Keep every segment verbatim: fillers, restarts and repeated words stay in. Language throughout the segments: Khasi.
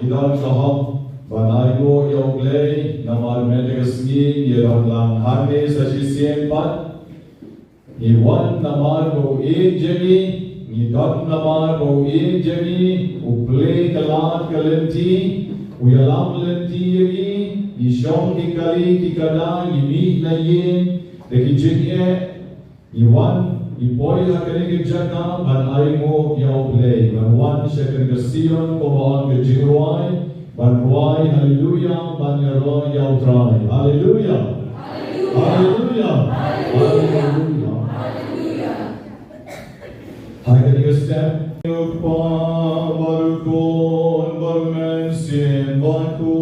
Ngi don ka hok ban ainguh ïa U Blei namar mynta ka sngi ngi don lang hangne sa shisien pat. Ngi wan namar ba u ïeit ïa ngi, ngi don namar ba u ïeit ïa ngi, u plie ka lad ka lynti, u ïalam lynti ïa ngi, ngi shong ki kali ki kada, ngi mih na ïing da ki jingeh, ngi wan, ngi poi ha kane ka jaka ban ainguh ïa U Blei, ban wan sha kane ka Sion, kumba ong ka jingrwai, ban rwai haleluya, ban ïaroh ïa U Trai. Haleluya. Haleluya. Haleluya. Ha kane ka step. Kpa bad u Khun bad u Mynsiem Bakhuid.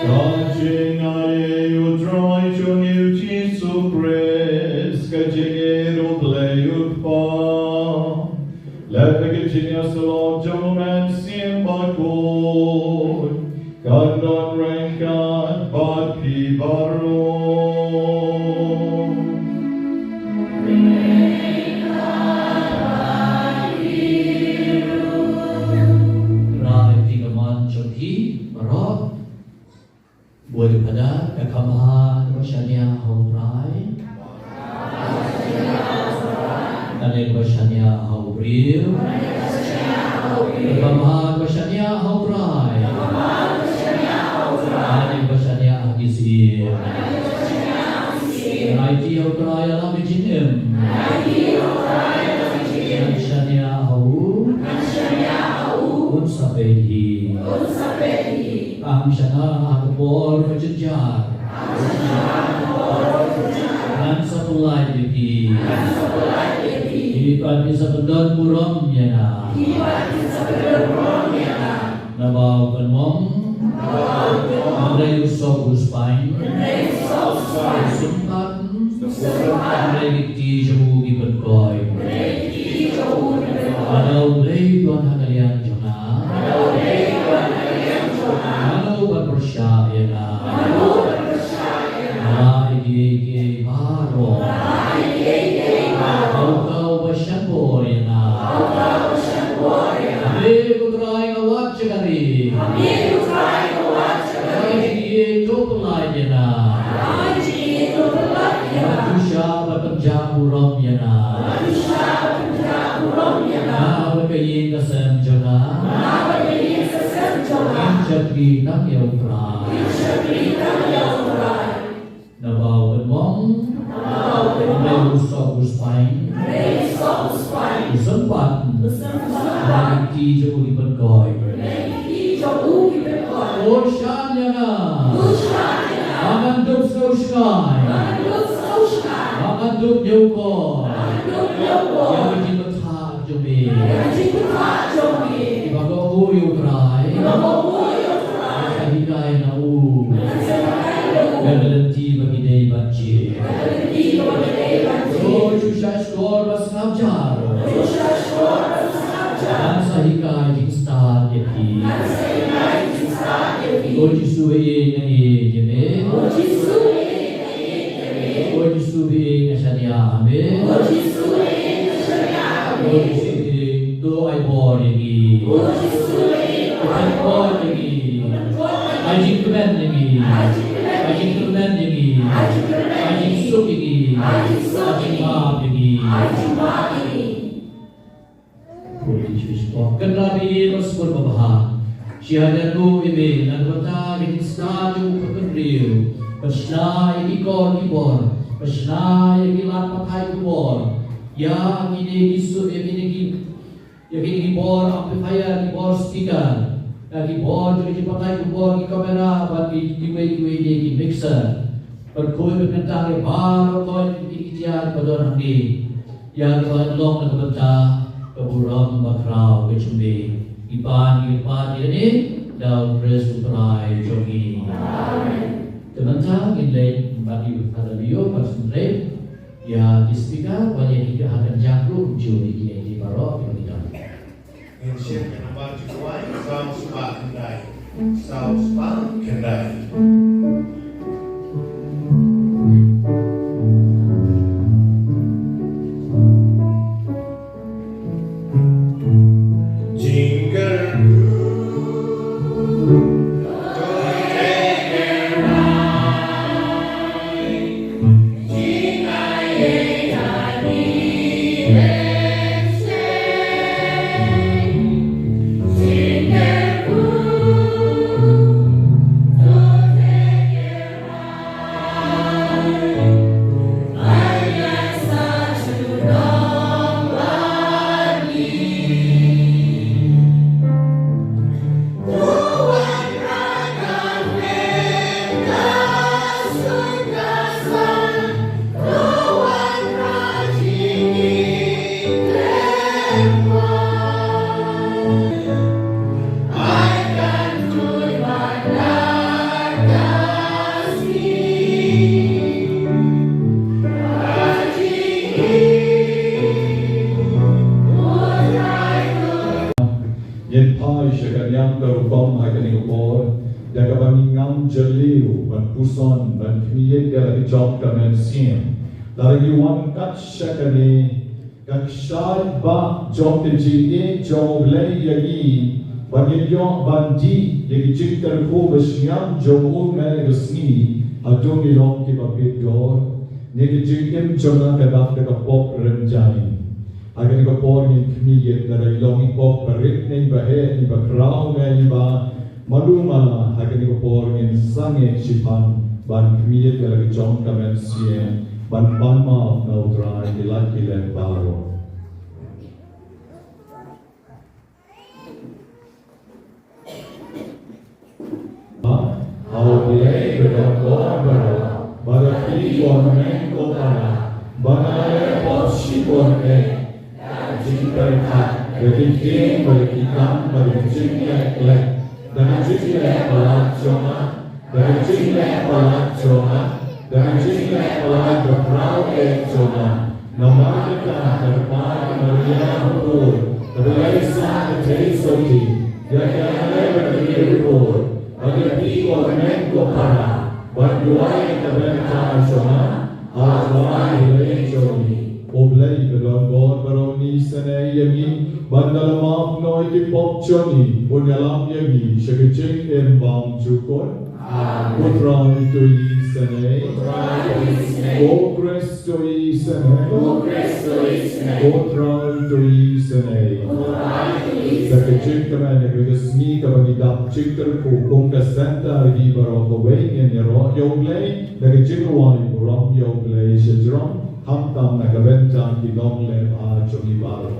Ka jingaiei U Trai jong ngi U Jisu Khrist, ka jingïeit U Blei U Kpa, lem bad ka jingïasyllok jong U Mynsiem Bakhuid, kan don ryngkat bad phi baroh. Trai, phi ka mon jong phi baroh. Bad ïa ka kham bha, to shaniah ha U Trai. Kane to shaniah ha u briew. Ka kham bha, to shaniah ha U Trai. Kane to shaniah ha ki siem. Ngan aiti ha U Trai ïa la ka jingim. Ngan shaniah ha u. Un sa peit hi. Tang shana ha ka por ka jynjar. Ngan sa pynlait ïa phi. Phi pat phi sa pyndon burom ïa nga. Naba u kynmaw. Hynrei u sop u spaiñ. U sympat. Hynrei ki kti jong u ki pynkhuid. Lada U Blei u don ha ka liang jong nga. Mano ban pyrshah ïa nga. Nga la ïa kiei kiei baroh. Haba u Trai u ba shynbor ïa nga. Haba u Trai nga wad jingkyrkhu. Haba u Trai nga wad jingkyrkhu. Haba u Trai to pynlait ïa nga. Haba u Trai to pynlait ïa nga. Haba u Trai ban pynjah burom ïa nga. Haba u Trai ban pynjah burom ïa nga. Nga bad ka ïing ka sem jong nga. Nga bad ka ïing ka sem jong nga. Ngin shakri tang ïa U Trai. Ngin shakri tang ïa U Trai. Naba u kynmaw. Naba u kynmaw. Hynrei u sop u spaiñ. Hynrei u sop u spaiñ. U sympat. U sympat. Hynrei ki kti jong u ki pynkhuid. Hynrei ki kti jong u ki pynkhuid. To shaniah ïa nga. To shaniah ïa nga. Ba ngan dup sngewsynei. Ba ngan dup sngewsynei. Ba ngan dup ñiewkor. Ba ngan dup ñiewkor. Ïa ka jingbatai jong me. Ïa ka jingbatai jong me. Ba ka u ïa U Trai. Ba ka u ïa U Trai. Sa hikai na u. Sa hikai na u. Ïa ka lynti ba ki dei ban jied. Ïa ka lynti ba ki dei ban jied. Ko Jisu shkor ba sngap jar. Ko Jisu shkor ba sngap jar. Ngan sa hikai jingstad ïa phi. Ngan sa hikai jingstad ïa phi. Ko Jisu ïa nga ïa me. Ko Jisu ïa nga ïa me. Ko Jisu ïa nga shaniah ha me. Ko Jisu ïa nga shaniah ha me. Ko Jisu ïa to ai bor ïa ngi. Ko Jisu ïa to ai bor ïa ngi. Ai jingkmen ïa ngi. Ai jingkmen ïa ngi. Ai jingsuk ïa ngi. Ai jingmap ïa ngi. Ai jingmap ïa ngi. Kynrad ïa i Baskul babha. Shi hajar ngut ïa me na ka bynta ka jingstad jong u khun briew. Pynshna ïa ki kor ki bor. Pynshna ïa ki lad pathai ki bor. Ïa kine ki suk ïa kine ki, ïa kine ki bor amplifier, ki bor speaker. Ïa ki bor jong ki pathai ki bor, ki kamera bad ki, kiwei kiwei de ki mixer. Pynkup pynkyntang ïa baroh ki, ki, ki tiar ba don hangne. Ïa kaba long na ka bynta ka burom bakhraw ka jong me. Ngi pan, ngi pan ïa kane da U Khrist U Trai jong ngi. Amen. Te mynta ngin leit bad i Father Leo, bad ngin leit ïa ki speaker, bad ïa ki ha ka jaka ruh jong ngi, ïa ki baroh ki ba ngi don. Ngin shim ka nambar jingrwai, saw spah khyndai. Saw spah khyndai. Ka rukom ha kane ka por, da kaba ngi ngam jylliew ban puson, ban khmih ïa la ka jong ka mynsiem. Lada ngi wan kat sha kane ka kshaid ba jong ka jingïeit jong U Blei ïa ngi, ba ngin ïoh ban dih ïa ki jingkyrkhu ba shngiam jong u man la ka sngi hato ngi long kiba bit dor. Ne ka jingim jong nga ka dap da ka pop rynjang. Ha kane ka por ngin khmih ïa lada ngi long i pop ba rit ne ba heh ne ba khraw ne ba malu mala, ha kane ka por ngin sangeh shiphang ban khmih ïa la ka jong ka mynsiem ban pan map na U Trai ki lait ki lem baroh. Ba, ha U Blei ba don bor baroh, ba la plie ko hynmen ko para, ba nga la leh pop shibun eh, da ka jingpyrkhat, da ki ktien, da ki kam, da ki jingleh khleh, da ka jingleh palat jong nga, da ka jingleh palat jong nga, da ka jingleh palat ba khraw eh jong nga. Namar kata ka Kpa ka Maria Batur, kaba la ïaisah ka Theisotti, ïa ka ïaleh bad ka riewpur, bad ïa phi ko hynmen ko para, ban duwai ïa ka bynta jong nga ha U Trai Blei jong ngi. U Blei ba don bor baroh un isynei ïa ngi, bad da la map noh ïa ki pop jong ngi, un ïalam ïa ngi sha ka jingim bymjukut. Amen. U Trai to isynei. U Trai to isynei. U Khrist to isynei. U Khrist to isynei. U Trai to isynei. U Trai to isynei. Da ka jingkmen ha kane ka sngi kaba ngi dap jingkyrkhu kum ka center, hi baroh kawei ngin ïaroh ïa U Blei da ka jingrwai burom ïa U Blei shajrong, khamtam na ka bynta ki nongleh bha jong ngi baroh.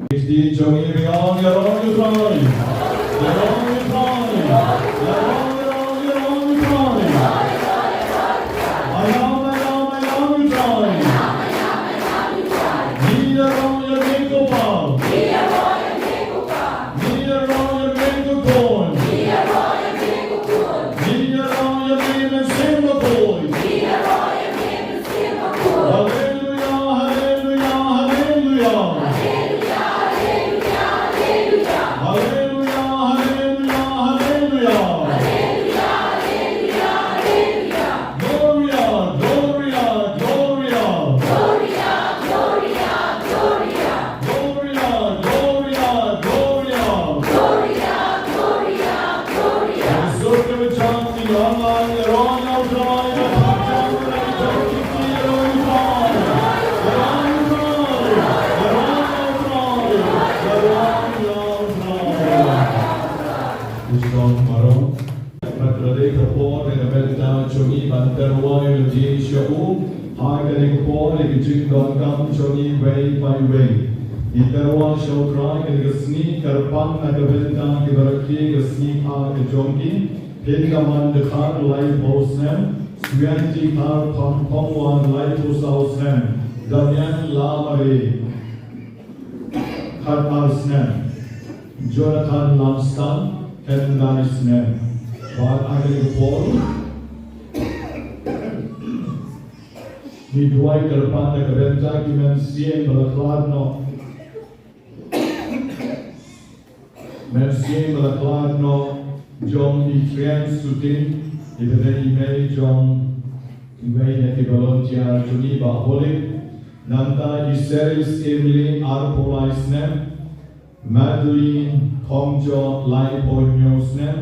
Ïa rong ïa u Trai. Ïa rong ïa u Trai. Ïa rong ïa u Trai. Ayam ayam ayam u Trai. Ngi ïa rong ïa me ko Pa. Ngi ïa rong ïa me ko Khun. Ngi ïa rong ïa me Mynsiem Bakhuid. Haleluya, haleluya, haleluya. Haleluya, haleluya, haleluya. Gloria, gloria, gloria. Gloria, gloria, gloria. Gloria, gloria, gloria. Gloria, gloria, gloria. Ïa suk ïa ka jong ngi, ïa rong ïa u Trai, ïa rong ïa u Trai. Ïa rong ïa u Trai. Bad ka dei ka por na ka bynta jong ngi ban tyrwa ïa lade sha u. Ha kane ka por ïa ka jingdonkam jong ngi iwei pa iwei. Ngi tyrwa sha u Trai kane ka sngi, kyrpang na ka bynta kiba rakhe ka sngi ha ka jong ki. Pyndaman Dkhar, laiphew snem. Swianti Kharkhongwan, laiphew saw snem. Damian Lamare, khatar snem. Jonathan Lamstang, khyndai snem. Bad ha kane ka por ngi duwai kyrpang na ka bynta ki mynsiem ba la khlad noh. Mynsiem ba la khlad noh jong i Trian Suting, iba dei i mei jong iwei na ki volunteer jong ngi, Bah Holik. Nangta i Seris Emily, arphew lai snem. Madeline Thongjaw, laiphew hynñiew snem.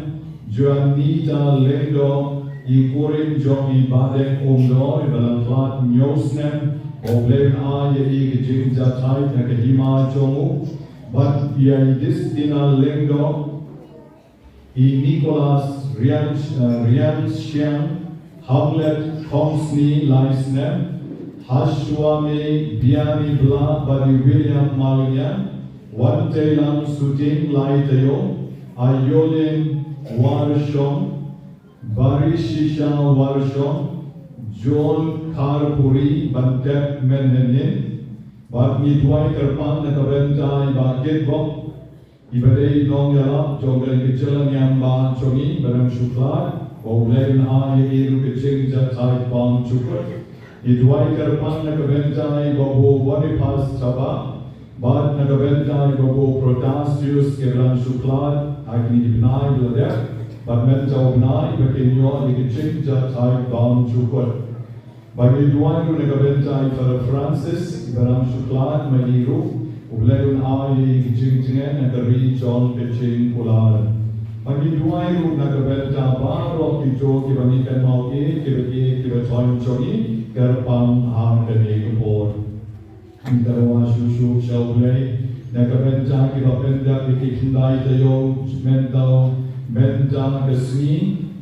Joanita Lyngdoh, i kurim jong i Bah Deng Umdor, iba la khlad hynñiew snem. U Blei un ai ïa i ka jingjahthait ha ka hima jong u. Bad ïa i Destina Lyngdoh, i Nicholas Rian, eh, Rian Siang, Hamlet Khongsni, lai snem, Hashwami Biani Blah bad i William Malian, Wanteilang Suting, lai taïew, Ayolin Warshong, Barishisha Warshong, John Kharpuri, ban tep mynhynnin. Bad ngi duwai kyrpang na ka bynta i Bah Kitbok, iba dei nongïalap jong ka jylla niam bah jong ngi ba dang shu khlad, ba U Blei un ai ïa i ruh ka jingjahthait bymjukut. Ngi duwai kyrpang na ka bynta i Babu Boniface Thabah, bad na ka bynta i Babu Protasius, kiba dang shu khlad ha kine ki bnai ba la dep, bad mynta u bnai ba kin ïoh ïa ka jingjahthait bymjukut. Ba ngi duwai ruh na ka bynta i Father Francis, iba dang shu khlad, ma i ruh U Blei un ai ïa i ka jingjngai na ka ri jong ka jingkular. Ba ngi duwai ruh na ka bynta baroh kito kiba ngi kynmaw ïa, kiba ïeit, kiba thoiñ jong ngi, kyrpang ha kane ka por. Ngi tyrwa shuh shuh sha U Blei na ka bynta kiba pyndep ïa ki khyndai taïew mynta, mynta ka sngi,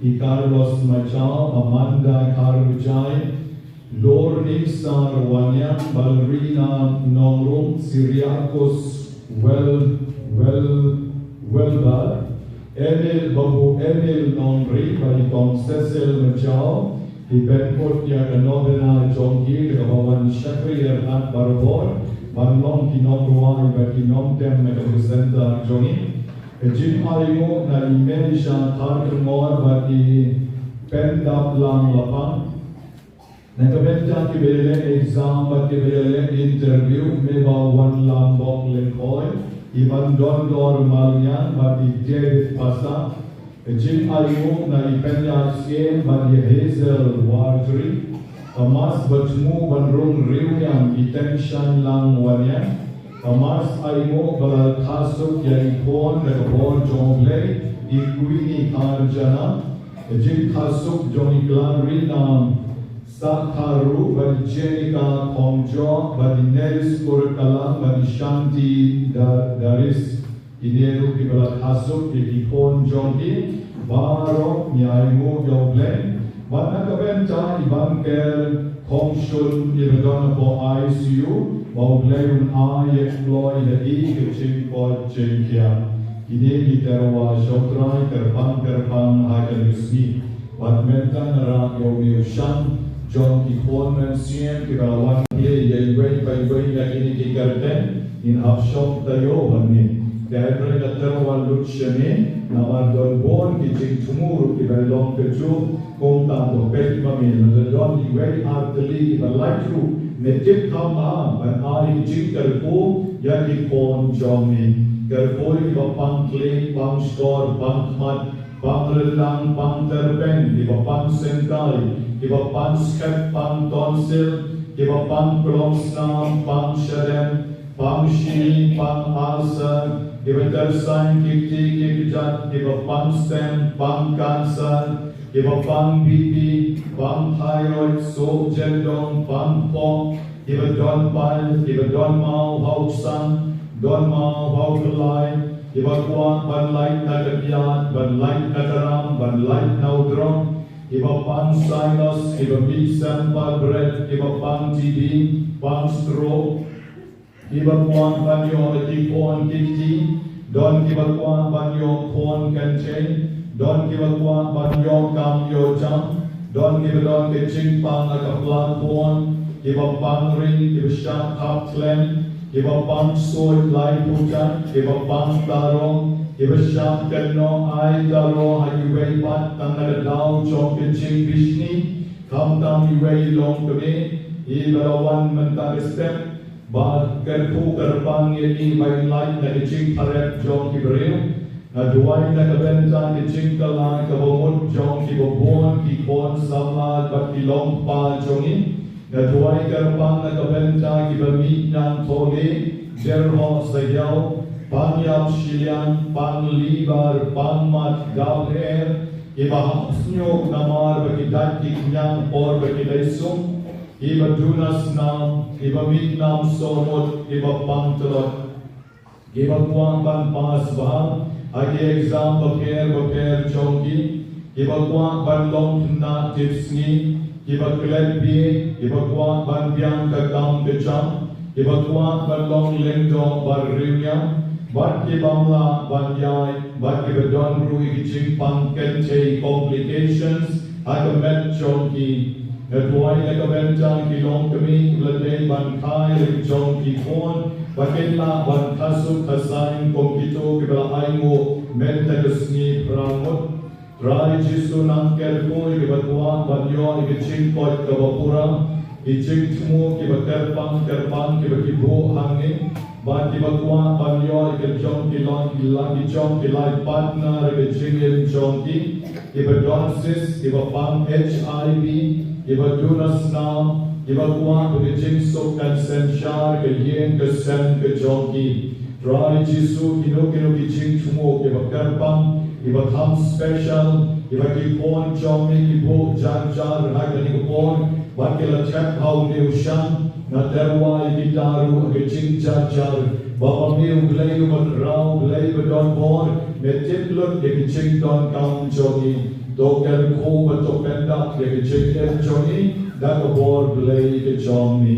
i Carlos Machaw, Amanda Kharbujai, Lorni Sar Wanniang, Balrina Nongrum, Cyriacus Wel, Wel, Welbar, Emil, Babu Emil Nongri bad i Kong Cecil Machaw, ki pynkut ïa ka novena jong ki, kaba wan shakri ïa ka barabor, ban long ki nongrwai bad ki nongtem na ka center jong ngi. Ka jingainguh na i Melisha Kharkongor bad i Pyndaplang Lapang. Na ka bynta kiba ïaleh exam bad kiba ïaleh interview, Meba Wanlambok Lyngkhoi, i Bandondor Maliang bad i David Pasa. Ka jingainguh na i Pynïaid Syiem bad i Hazel Warjri. Ka mass ba thmu ban rung riewniam, i Tengshang Lang Wanniang. Ka mass ainguh ba la kha suk ïa i khun da ka bor jong U Blei, i Queenie Kharjana. Ka jingkha suk jong i Clarina Sakharu bad i Jenica Khongjaw bad i Neris Kurkalang bad i Shanti Da-, Daris. Kine ruh kiba la kha suk ïa ki khun jong ki baroh, ngi ainguh ïa U Blei. Bad na ka bynta i Banker Khongshun, iba don hapoh I C U, Ba U Blei un ai ïa u kloi ha i ka jingkoit jingkhiah. Kine ki tyrwa sha U Trai kyrpang kyrpang ha kane ka sngi. Bad mynta nga rah ïa une u shan jong ki khun mynsiem kiba la wan plie ïa iwei pa iwei na kine ki kyrteng. Ngin hap shong taïew hangne. Te hynrei nga tyrwa lut shane namar don bun ki jingthmu ruh kiba long kajuh. Kumta to peit ma me, lada don iwei ar tylli kiba lait ruh, me tip kham bha ban ai jingkyrkhu ïa ki khun jong me. Kyrkhu ïa kiba pang khlieh, pang shkor, pang khmat, pang ryndang, pang tyrpeng, kiba pang syngkai, kiba pang skhet, pang tonsil, kiba pang klong snam, pang shadem, pang shini, pang ulcer, kiba tyrsaiñ ki kti ki kjat, kiba pang stent, pang cancer, kiba pang B P, pang thyroid, suh jendong, pang pok, kiba don piles, kiba don maw ha u ksan, don maw ha u khlai, kiba kwah ban lait na ka kjat, ban lait na ka ram, ban lait na u drok, kiba pang sinus, kiba mih sem bad bret, kiba pang T B, pang stroke, kiba kwah ban ïoh ki khun ki kti, don kiba kwah ban ïoh khun kynthei, don kiba kwah ban ïoh kam ïoh jam, don kiba don ki jingpang ha ka pla khun, kiba pang ring, kiba shah khap khlem, kiba pang suid lai pyrshah, kiba pang taro, kiba shah kynnoh ai taro ha iwei pat tang na ka daw jong ka jingbishni, khamtam iwei longkmie, iba la wan mynta ka step, ba kyrkhu kyrpang ïa i ba in lait na ka jingpharep jong ki briew. Nga duwai na ka bynta ka jingkylla kaba mut jong kiba bun ki khun samla bad ki longkpa jong i. Nga duwai kyrpang na ka bynta kiba mih ñiangthohlieh, jyrhoh sayaw, pang ïap shiliang, pang liver, pang mat, gallbladder, kiba hap sñiuh namar ba ki dait ki kñiang por ba ki dei sum. Kiba duna snam, kiba mih nam sohmut, kiba pang tlot. Kiba kwah ban pass bha ha ki exam bapher bapher jong ki. Kiba kwah ban long khynnah tipsngi. Kiba klet bieit, kiba kwah ban biang ka kam ka jam. Kiba kwah ban long lyngdoh bad riewniam. Bad ki bym lah ban ïaid, bad kiba don ruh ïa ki jingpang kynthei, complications, ha ka met jong ki. Nga duwai na ka bynta ki longkmie kiba la dei ban kha ïa la ki jong ki khun, ba kin lah ban kha suk kha saiñ kum kito kiba la ainguh mynta ka sngi phra ngut. Trai Jisu, nang kyrkhu ïa kiba kwah ban ïoh ïa ka jingkoit kaba pura, ki jingthmu kiba kyrpang kyrpang kiba ki buh hangne, bad kiba kwah ban ïoh ïa ka jong ki long, ki la ki jong ki life partner, ïa ka jingim jong ki, kiba don cyst, kiba pang H I V, kiba duna snam, kiba kwah ba ka jingsuk kan synshar ka ïing ka sem ka jong ki. Trai Jisu, kino kino ki jingthmu kiba kyrpang, kiba kham special, kiba ki khun jong me ki buh jar jar ha kane ka por, bad ki la thep ha une u shan, nga tyrwa ïa kita ruh ha ka jingjar jar, ba ma me U Blei uba khraw, Blei ba don bor, me tip lut ïa ka jingdonkam jong ngi. To kyrkhu bad to pyndap ïa ka jingim jong ngi da ka bor Blei ka jong me.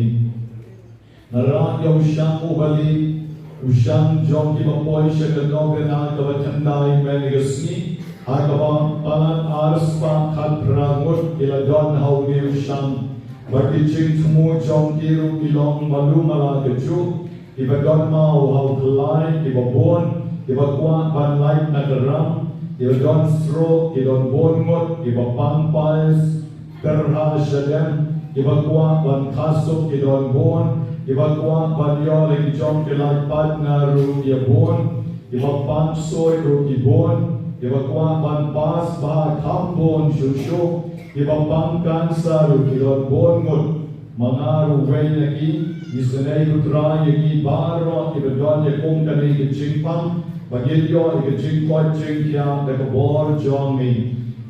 Nga rah ïa u shan uba lieh, u shan jong kiba poi sha ka novena kaba thyndai mynne ka sngi, ha kaba palat ar spah khatphra ngut ki la don ha une u shan. Bad ki jingthmu jong ki ruh ki long malu mala kajuh, kiba don maw ha u khlai kiba bun, kiba kwah ban lait na ka ram, kiba don stroke ki don bun ngut, kiba pang piles, pyrha shadem, kiba kwah ban kha suk ki don bun, kiba kwah ban ïoh la ki jong ki life partner ruh ki bun, kiba pang suid ruh ki bun, kiba kwah ban pass bha kham bun shuh shuh, kiba pang cancer ruh ki don bun ngut. Ma nga ruh uwei na ki, isynei ko Trai ïa ngi baroh kiba don ïa kum kane ka jingpang, ba ngin ïoh ïa ka jingkoit jingkhiah da ka bor jong me.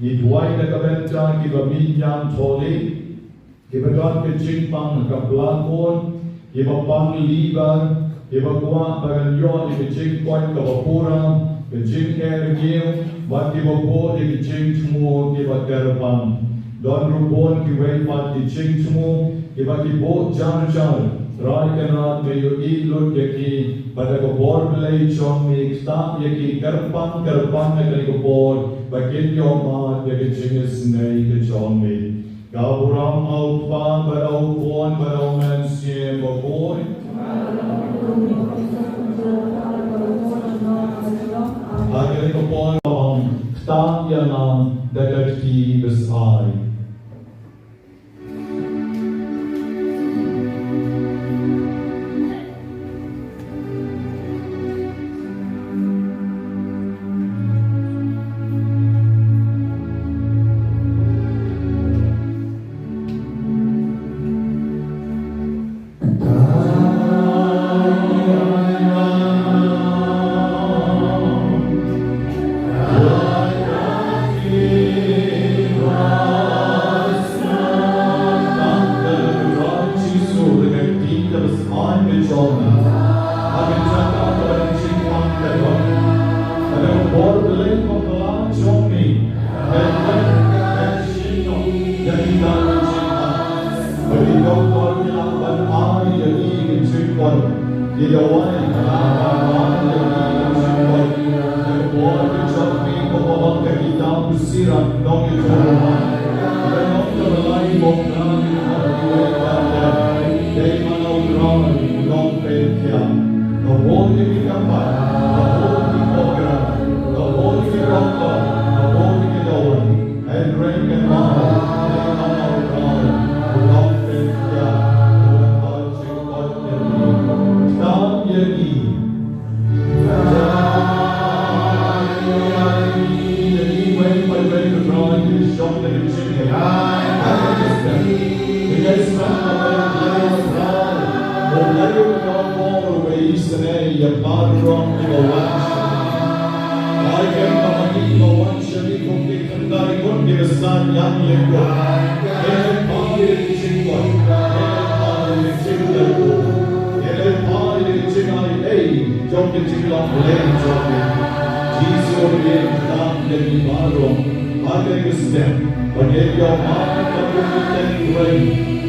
Ngi duwai na ka bynta kiba mih ñiangthohlieh, kiba don ka jingpang ha ka pla khun, kiba pang liver, kiba kwah ba kan ïoh ïa ka jingkoit kaba pura, ka jingeh rngiew, bad kiba buh ïa ka jingthmu kiba kyrpang. Don ruh bun kiwei pat ki jingthmu kiba ki buh jar jar, Trai Kynrad, me ïohi lut ïa ki bad da ka bor Blei jong me, ktah ïa ki kyrpang kyrpang ha kane ka por ba kin ïoh mad ïa ka jingisynei ka jong me. Ka burom ha u Kpa bad ha u Khun bad ha u Mynsiem Bakhuid. Ha kane ka por ong, ktah ïa nga da ka kti bsa. Ki dawai, ki la ban ban ïa ki ki jingkot. Ïa ka bor ka jong phi kaba ong ka kitab u Sirach nongïathuhlypa. Ka nong ka la ïa bok na ki bor ki wei ka dei ma u Trai u nongpynkhiah. Ka bor ïa ki kyrpang, ka bor ïa ki program, ka bor ïa ki doktor, ka bor ïa ki dawai. Hynrei ka bor dei ma u Trai u nongpynkhiah. Ktah ïa ki. Ai kem ba ma ki ba wan sha ki kum ki khyndai ngut ki ba san ïa ki ïa ki. Ngi la phai ïa ki jingwan, ngi la phai ïa ki jingwan, ngi la phai ïa ki jingai ei jong ki jinglong Blei jong ngi. Jisu, ngi ktah ïa ki baroh ha kane ka step ba ngin ïoh mad bad ïoh teng rei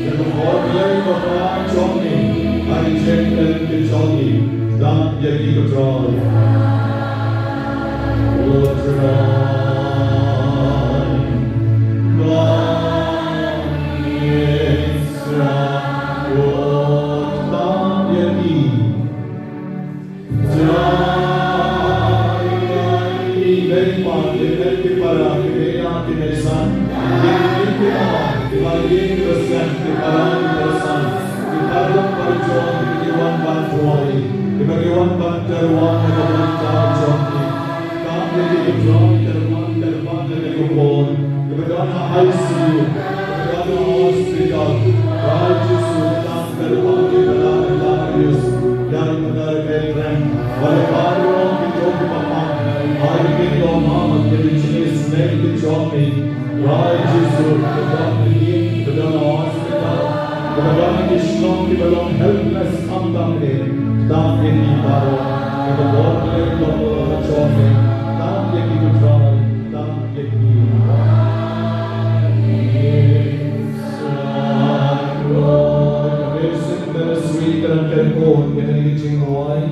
ïa ka bor Blei ba ka jong ngi ha ki jingim ki jong ngi. Ktah ïa ki, ko Trai. Ktah ïa ki, ko Trai, kyrpang, kyrpang ïa ki, ko Trai, kyrpang ïa ki, ko Trai. Kiba don ha I C U, kiba don ha hospital, Trai Jisu, kyrpang ïa ki, kyrpang ïa ki, kyrpang ïa ki. Ïa ki, kyrpang ïa ki, kyrpang ïa ki. Wat la baroh kito kiba pang, ai ïa ki, kyrpang ïa ki, jingïasynei ki jong ki. Trai Jisu, kiba don ha ïing, kiba don ha hospital, kiba don ha ki shnong kiba long helpless, khamtam eh, ktah ïa ki baroh, ïa ka bor Blei ba ka la jong eh, ktah ïa ki, ko Trai, ktah ïa ki. Amazing ministry, kane ka jingrwai.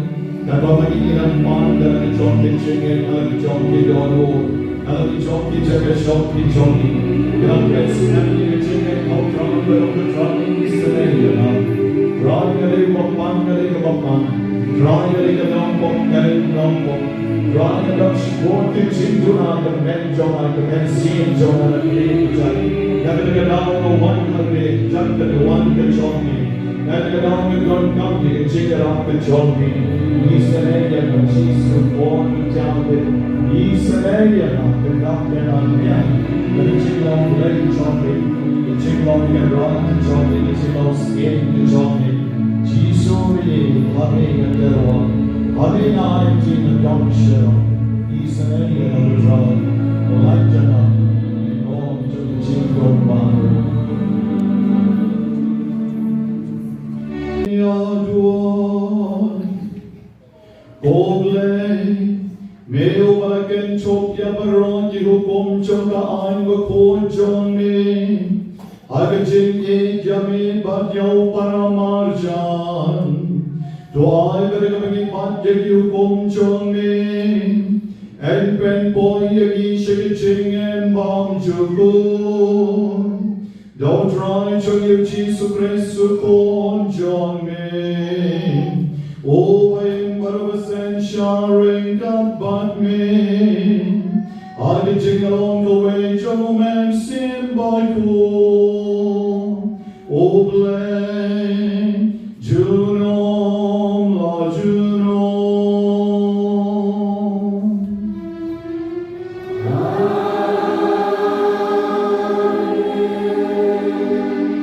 Katba ma ngi ngi dang pan da la ka jong ka jingngeit, da la ka jong ka dohnud, da la ka jong ka jaka shong ka jong ngi. Ngi dang peit sngap ïa ka jingngeit, ko Trai, ko Trai, ngi sngewbha ïa nga. Trai, nga dei uba pan, nga dei uba pan. Trai, nga dei ka nongbok, nga dei u nongbok. Trai, nga dang shukor ïa ka jingduna ka met jong nga, ka mynsiem jong nga, ka jingïeit. Ïa kata ka daw ka wan ka met, ïa kata ka wan ka jong ngi. Ngan ka daw ngi donkam ïa ka jingïarap ka jong phi. Ngi sngew ïa ka Jisu, Khun u Trai. Ngi sngew ïa ka kynrad kynrad ïa ka jinglong Blei jong phi, ka jinglong kynrad ka jong phi, ka jinglong skhem ka jong phi. Jisu, ha me ngi tyrwa, ha me ngi ai jingdonkam. Ngi sngew ïa ka, Trai. Lait ïa nga, ngi ong jong ka jingdonkam. Ïa duwai. Ko Blei, me uba la kyntup ïa baroh ki hukum jong ka aiñ bakhuid jong me. Ha ka jingïeit ïa me bad ïa u para marjan, to ai ba da kaba ngi bat ïa ki hukum jong me, yn pynpoi ïa ngi sha ka jingim bymjukut. Da U Trai jong ngi U Jisu Khrist U Khun jong me. U ba im bad u ba synshar ryngkat bad me, ha ka jinglong kawei jong U Mynsiem Bakhuid, U Blei junom la junom.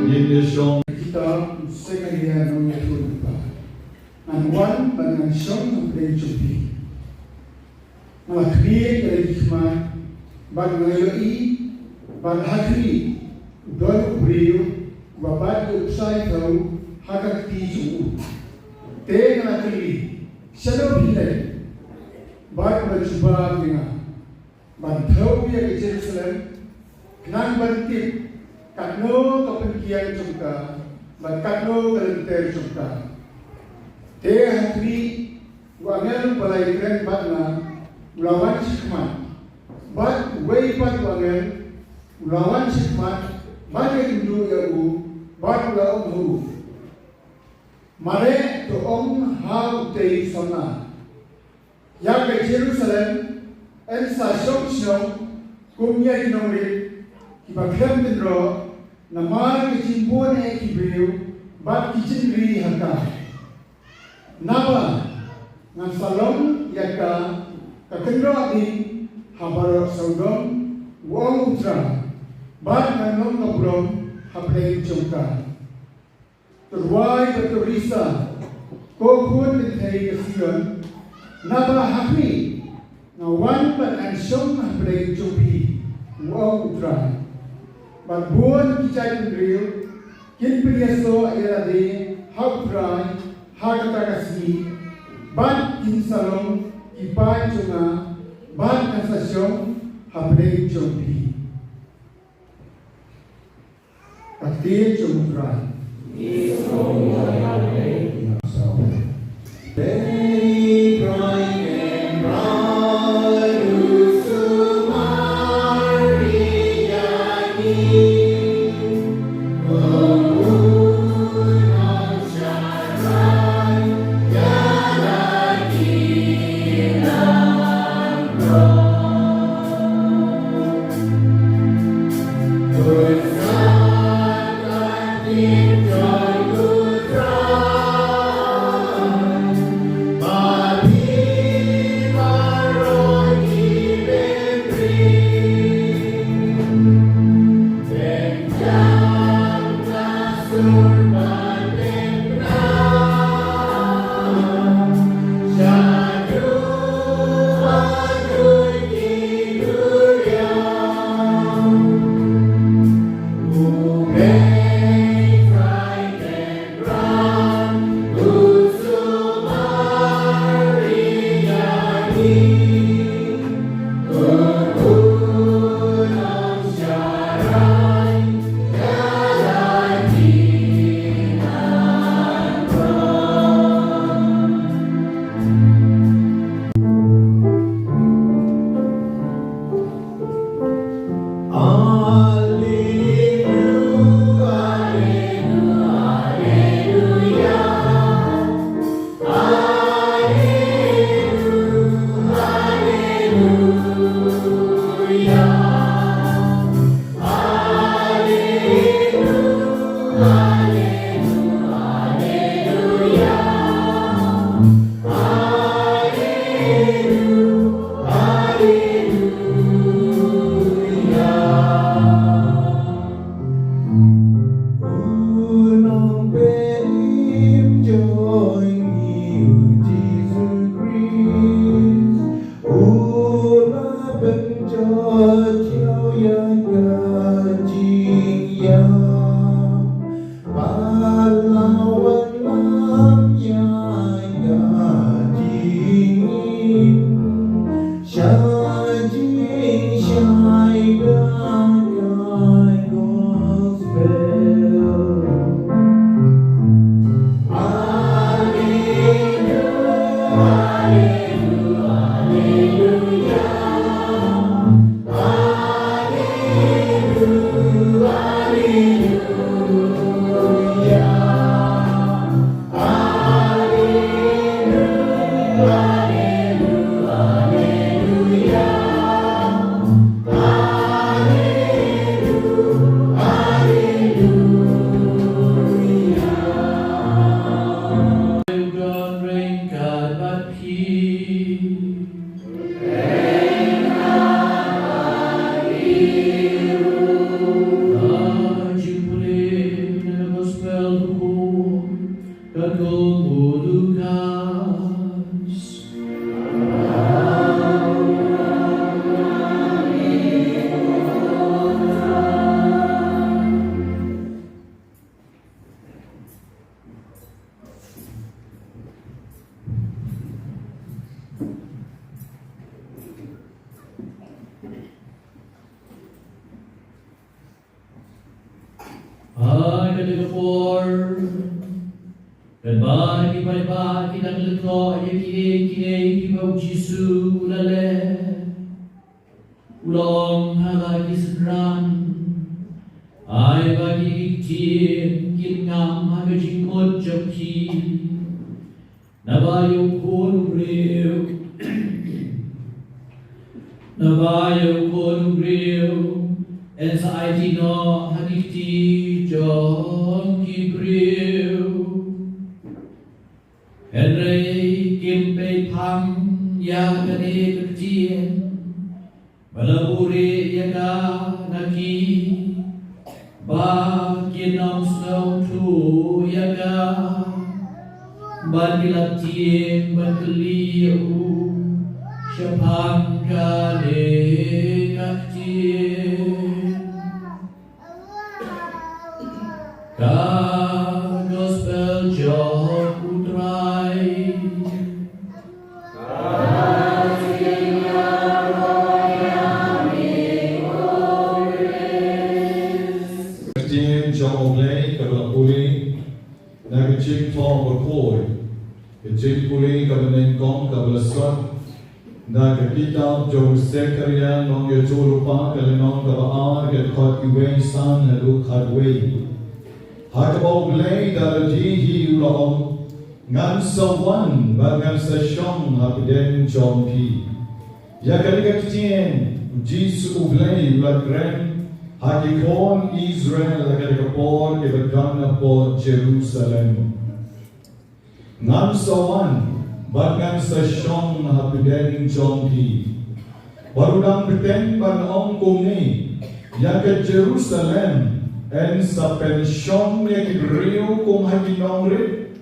Ngin ïa shong. Kitab Sengaiah Nongïathuhlypa. Ngan wan bad ngan shong hapdeng jong phi. Nga la khmih ïa la ki khmat bad nga la ïohi, bad ha khmih u don u briew uba bat ïa u ksai thew ha ka kti jong u. Te nga la kylli, shano phi leit? Bad u la jubab ïa nga, ban thew ïa ka Jerusalem, khnang ban tip katno ka pynkiang jong ka bad katno ka lynter jong ka. Te ha khmih u angel uba la ïakren bad nga u la wan shakhmat, bad uwei pat u angel u la wan shakhmat ban ïakynduh ïa u, bad u la ong ha u, mareh to ong ha utei u samla, ïa ka Jerusalem yn sa shong shnong kum ïa ki nongrit kiba khlem kynroh namar ka jingbun eh ki briew bad ki jingri ha ka. Naba ngan sa long ïa ka ka kynroh ding ha baroh sawdong, u ong U Trai, bad ngan long ka burom hapdeng jong ka. To duwai bad to risa, ko khun kynthei ka Sion, naba ha khmih nga wan bad ngan shong hapdeng jong phi, u ong U Trai. Bad bun ki jaitbynriew kin pynïasoh ïa lade ha U Trai ha kata ka sngi, bad kin sa long ki paid jong nga, bad ngan sa shong hapdeng jong phi. Ka ktien jong U Trai. Ba ki dang lyngngoh ïa kiei kiei kiba u Jisu u la leh, u la ong ha la ki synran, ai ba ki ktien kin ngam ha ka jingmut jong phi. Naba ïa u Khun u briew, naba ïa u Khun u briew yn sa aiti noh ha ki kti jong ki briew. Hynrei kim peit phang ïa kane ka ktien, ba la buhrieh ïa ka na ki, ba kin ym sngewthuh ïa ka, bad ki la tieng ban kylli ïa u shaphang kane ka ktien. Ka Gospel jong u Trai. Ka ktien jong U Blei kaba la pule na ka Jingthoh Bakhuid. Ka jingpule kaba nyngkong kaba la sot na ka kitab jong u Sekharïah nongïathuhlypa, ka lynnong kaba ar, ka dkhot wei san haduh khatwei. Ha kaba U Blei da lade hi u la ong, ngan sa wan bad ngan sa shong hapdeng jong phi. Ïa kane ka ktien U Jisu U Blei u la kren ha ki khun Israel ha kane ka por kiba don hapoh Jerusalem. Ngan sa wan bad ngan sa shong hapdeng jong phi. Bad u dang bteng ban ong kumne, ïa ka Jerusalem yn sa pynshong ïa ki briew kum ha ki nongrit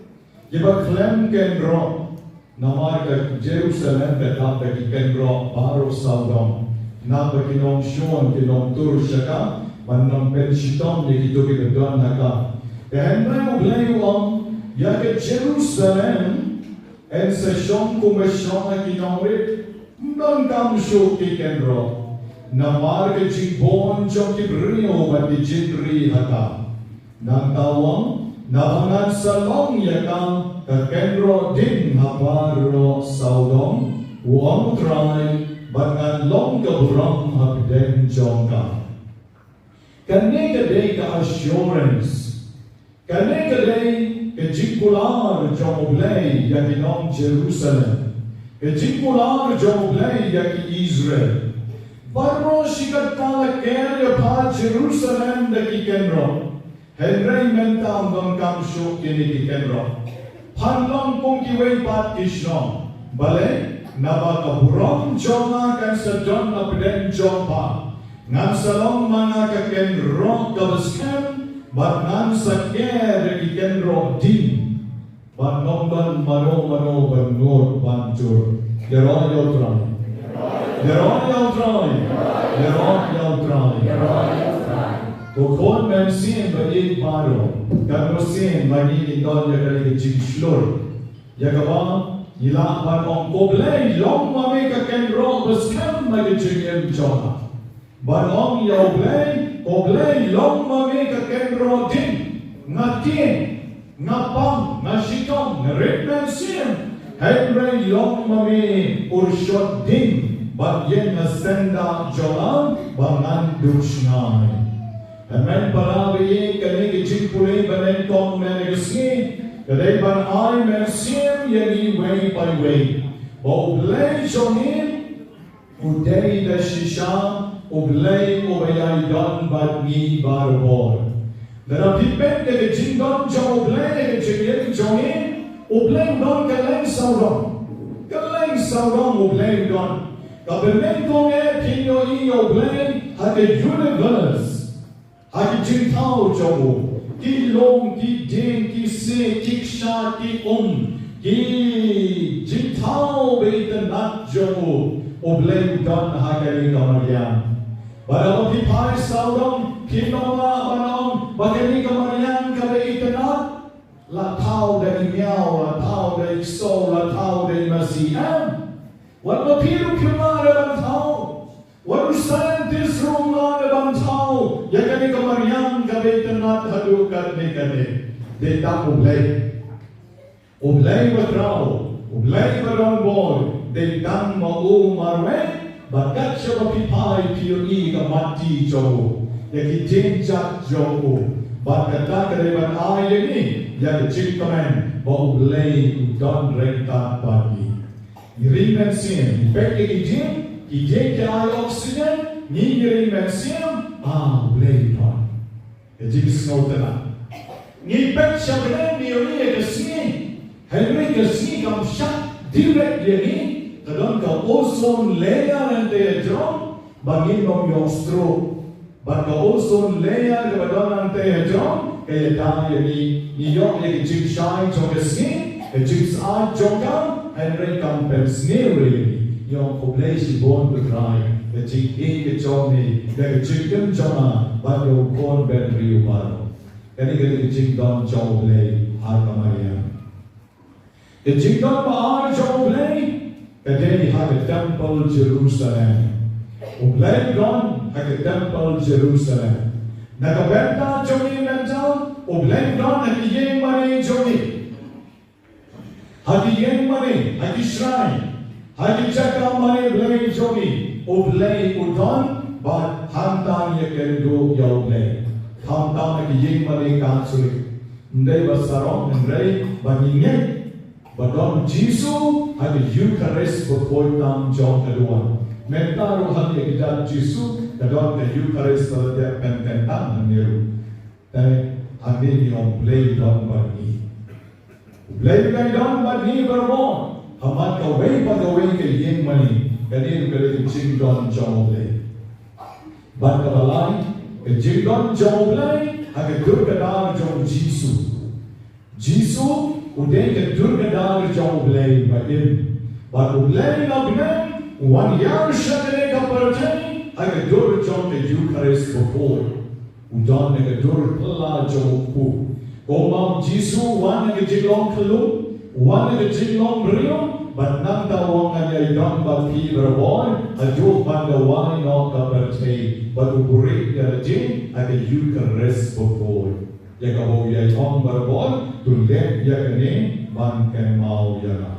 kiba khlem kynroh. Namar ka Jerusalem ka dap da ki kynroh baroh sawdong. Naba ki nongshun ki nongtur sha ka ban ym pynshitom ïa kito kiba don ha ka. Te hynrei U Blei u ong, ïa ka Jerusalem yn sa shong kumba shong ha ki nongrit. Ym donkam shuh ki kynroh. Namar ka jingbun jong ki briew bad ki jingri ha ka. Nangta u ong, naba ngan sa long ïa ka, ka kynroh ding ha baroh sawdong, u ong U Trai, bad ngan long ka burom hapdeng jong ka. Kane ka dei ka assurance. Kane ka dei ka jingkular jong U Blei ïa ki nong Jerusalem. Ka jingkular jong U Blei ïa ki Israel. Baroh shi katta la ker ïa pha Jerusalem da ki kynroh. Hynrei mynta ym donkam shuh kine ki kynroh. Phan long kum kiwei pat ki shnong. Balei? Naba ka burom jong nga kan sa don hapdeng jong pha. Ngan sa long ma nga ka kynroh kaba skhem, bad ngan sa ker ïa ki kynroh ding. Bad ym don mano mano ban nud ban jur. Ïaroh ïa U Trai. Ïaroh ïa U Trai. Ïaroh ïa U Trai. Ko khun mynsiem ba ïeit baroh. Katno sien ba ngi don ïa kane ka jingshlur. Ïa kaba ngi lah ban ong, ko Blei, long ma me ka kynroh ba skhem ha ka jingim jong nga. Ban ong ïa U Blei, ko Blei, long ma me ka kynroh ding. Nga tieng, nga pang, nga shitom, nga rit mynsiem. Hynrei long ma me u rshot ding bad ïeng ha syndah jong nga ba ngan duh shngaiñ. Hynmen para ba ïeit, kane ka jingpule ba nyngkong mynne ka sngi ka dei ban ai mynsiem ïa ngi iwei pa iwei ba U Blei jong ngi u dei da shisha U Blei uba ïai don bad ngi barabor. Lada phi peit ïa ka jingdon jong U Blei ha ka jingim jong ngi, U Blei u don kylleng sawdong. Kylleng sawdong U Blei u don. Kaba nyngkong eh phin ïohi ïa U Blei ha ka universe. Ha ki jingthaw jong u, ki lum, ki dieng, ki siej, ki kshaid, ki um, ki jingthaw ba itynnad jong u, U Blei u don ha kane ka mariang. Bad haba phi phai sawdong, phin ym lah ban ong ba kane ka mariang ka dei itynnad. La thaw da i miaw, la thaw da i ksew, la thaw da i masi, em? Wat ba phi ruh phim lah ban thaw. Wat u scientist ruh um lah ban thaw ïa kane ka mariang ka dei itynnad haduh katne katne. Dei tang U Blei. U Blei ba khraw, U Blei ba don bor, dei tang ma u marwei, bad kat shaba phi phai phi ïohi ïa ka matti jong u, ïa ki jingjat jong u, bad kata ka dei ban ai ïa ngi ïa ka jingkmen ba U Blei u don ryngkat bad ngi. Ngi ring mynsiem, ngi peit ïa ki jing, ki jing ki ai oxygen, ngi ngi ring mynsiem, ah, U Blei u don. Ka jingsngewtynnat. Ngi peit sha bneng ngi ïohi ïa ka sngi. Hynrei ka sngi kam shah direct ïa ngi, ka don ka ozone layer hangtei hajrong, ba ngin ym ïoh stroke. Bad ka ozone layer kaba don hangtei hajrong, ka ïada ïa ngi, ngi ïoh ïa ka jingshai jong ka sngi, ka jingsyaid jong ka, hynrei kam pynsniew ïa ngi. Ngi ong khublei shibun ko Trai, ka jingïeit ka jong me, ïa ka jingim jong nga, bad ïa u khun bynriew baroh. Kane ka dei ka jingdon jong U Blei ha ka Maria. Ka jingdon ba ar jong U Blei ka dei ha ka templ Jerusalem. U Blei u don ha ka templ Jerusalem. Na ka bynta jong ngi mynta, U Blei u don ha ki ïing mane jong ngi. Ha ki ïing mane, ha ki shrine, ha ki jaka mane Blei jong ngi, U Blei u don, bad hangta ngi ïakynduh ïa U Blei. Khamtam ha ki ïing mane Katholik. Ym dei ba sarong, hynrei ba ngi ngeit ba don Jisu ha ka Eucharist bakhuid tam jong ka duwan. Mynta ruh ha ka ïa ka jingdon Jisu, ka don ka Eucharist ba la dep pynkyntang hangne ruh. Te hangne ngi ong Blei don bad ngi. Blei u dang don bad ngi barabor. Ha man kawei pa kawei ka ïing mane. Kane ruh ka dei ka jingdon jong U Blei. Bad kaba lai, ka jingdon jong U Blei ha ka dur ka dar jong u Jisu. Jisu u dei ka dur ka dar jong U Blei ba im. Bad U Blei na bneng u wan ïar sha kane ka pyrthei ha ka dur jong ka Eucharist bakhuid. U don ha ka dur phylla jong u kpu. Kumba u Jisu u wan ha ka jinglong khyllung, u wan ha ka jinglong briew, bad nangta u ong ngan ïai don bad phi barabor, haduh ban da wai noh ka pyrthei, bad u buhrieh ïa lade ha ka Eucharist bakhuid. Ïa kaba u ïai ong barabor, to leh ïa kane ban kynmaw ïa nga.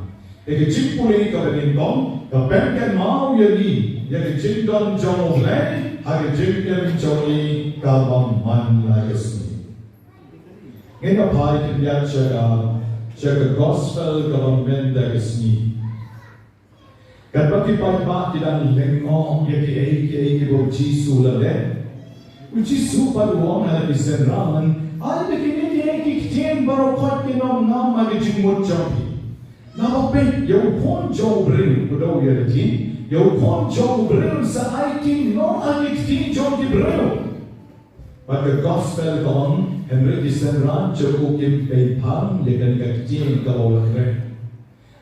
Ïa ka jingpule kaba nyngkong, ka pynkynmaw ïa ngi ïa ka jingdon jong U Blei ha ka jingim jong ngi kaba man la ka sngi. Ngin ïa phai khyndiat sha ka, sha ka gospel kaba mynta ka sngi. Katba ki paidbah ki dang lyngngoh ïa kiei kiei kiba u Jisu u la leh, u Jisu pat u ong ha ki synran, ai ba kine kiei ki ktien baroh khoit kin ym ngam ha ka jingmut jong phi. Naba peit, ïa u Khun jong u briew, u dei ïa lade, ïa u Khun jong u briew sa aiti noh ha ki kti jong ki briew. Bad ka gospel ka ong, hynrei ki synran jong u kim peit phang ïa kane ka ktien kaba u la kren.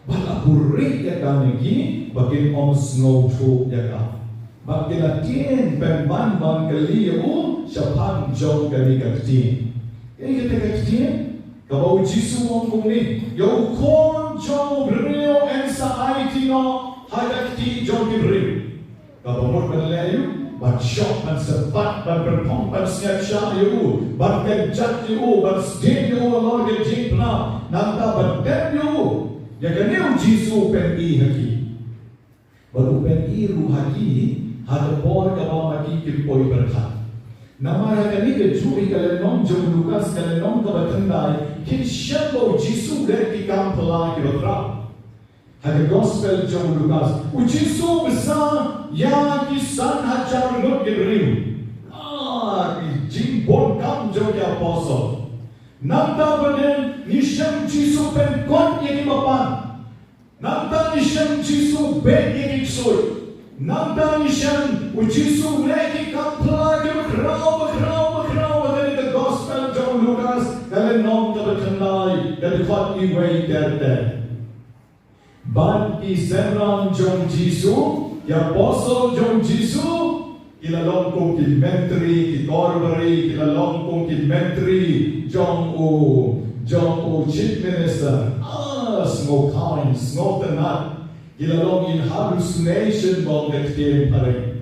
Bad la buhrieh ïa ka na ki ba kin ym sngewthuh ïa ka. Bad ki la tieng pynban ban kylli ïa u shaphang jong kane ka ktien. Ïa kata ka ktien kaba u Jisu u ong kumne, ïa u Khun jong u briew yn sa aiti noh ha ka kti jong ki briew. Kaba mut ban leh ïa u, ban shoh, ban sympat, ban pynphong, ban sngewsih ïa u, ban kynjat ïa u, ban sdien ïa u halor ka jingpynap, nangta ban tep ïa u. Ïa kane u Jisu u pyni ha ki. Bad u pyni ruh ha ki ha ka por kaba ma ki kim poi pyrkhat. Namar ha kane kajuh ka lynnong jong u Lukas, ka lynnong kaba khyndai, kin shem ba u Jisu u leh ki kam phylla kiba khraw. Ha ka gospel jong u Lukas, u Jisu u bsa ïa ki san hajar ngut ki briew. Ah, ki jingbun kam jong ki apostol. Nangta pat ngi shem u Jisu u pynkut ïa kiba pan. Nangta ngi shem u Jisu u beh ïa ki ksuid. Nangta ngi shem u Jisu u leh ki kam phylla kiba khraw, ba khraw, ba khraw, ha kane ka gospel jong u Lukas, ka lynnong kaba khyndai, ka dkhot iwei ter ter. Bad ki synran jong u Jisu, ki apostol jong u Jisu, ki la long kum ki myntri, ki korbari, ki la long kum ki myntri jong u, jong u chief minister. Ah, sngewkmen, sngewtynnat. Ki la long in hallucination ba ong ka ktien phareng.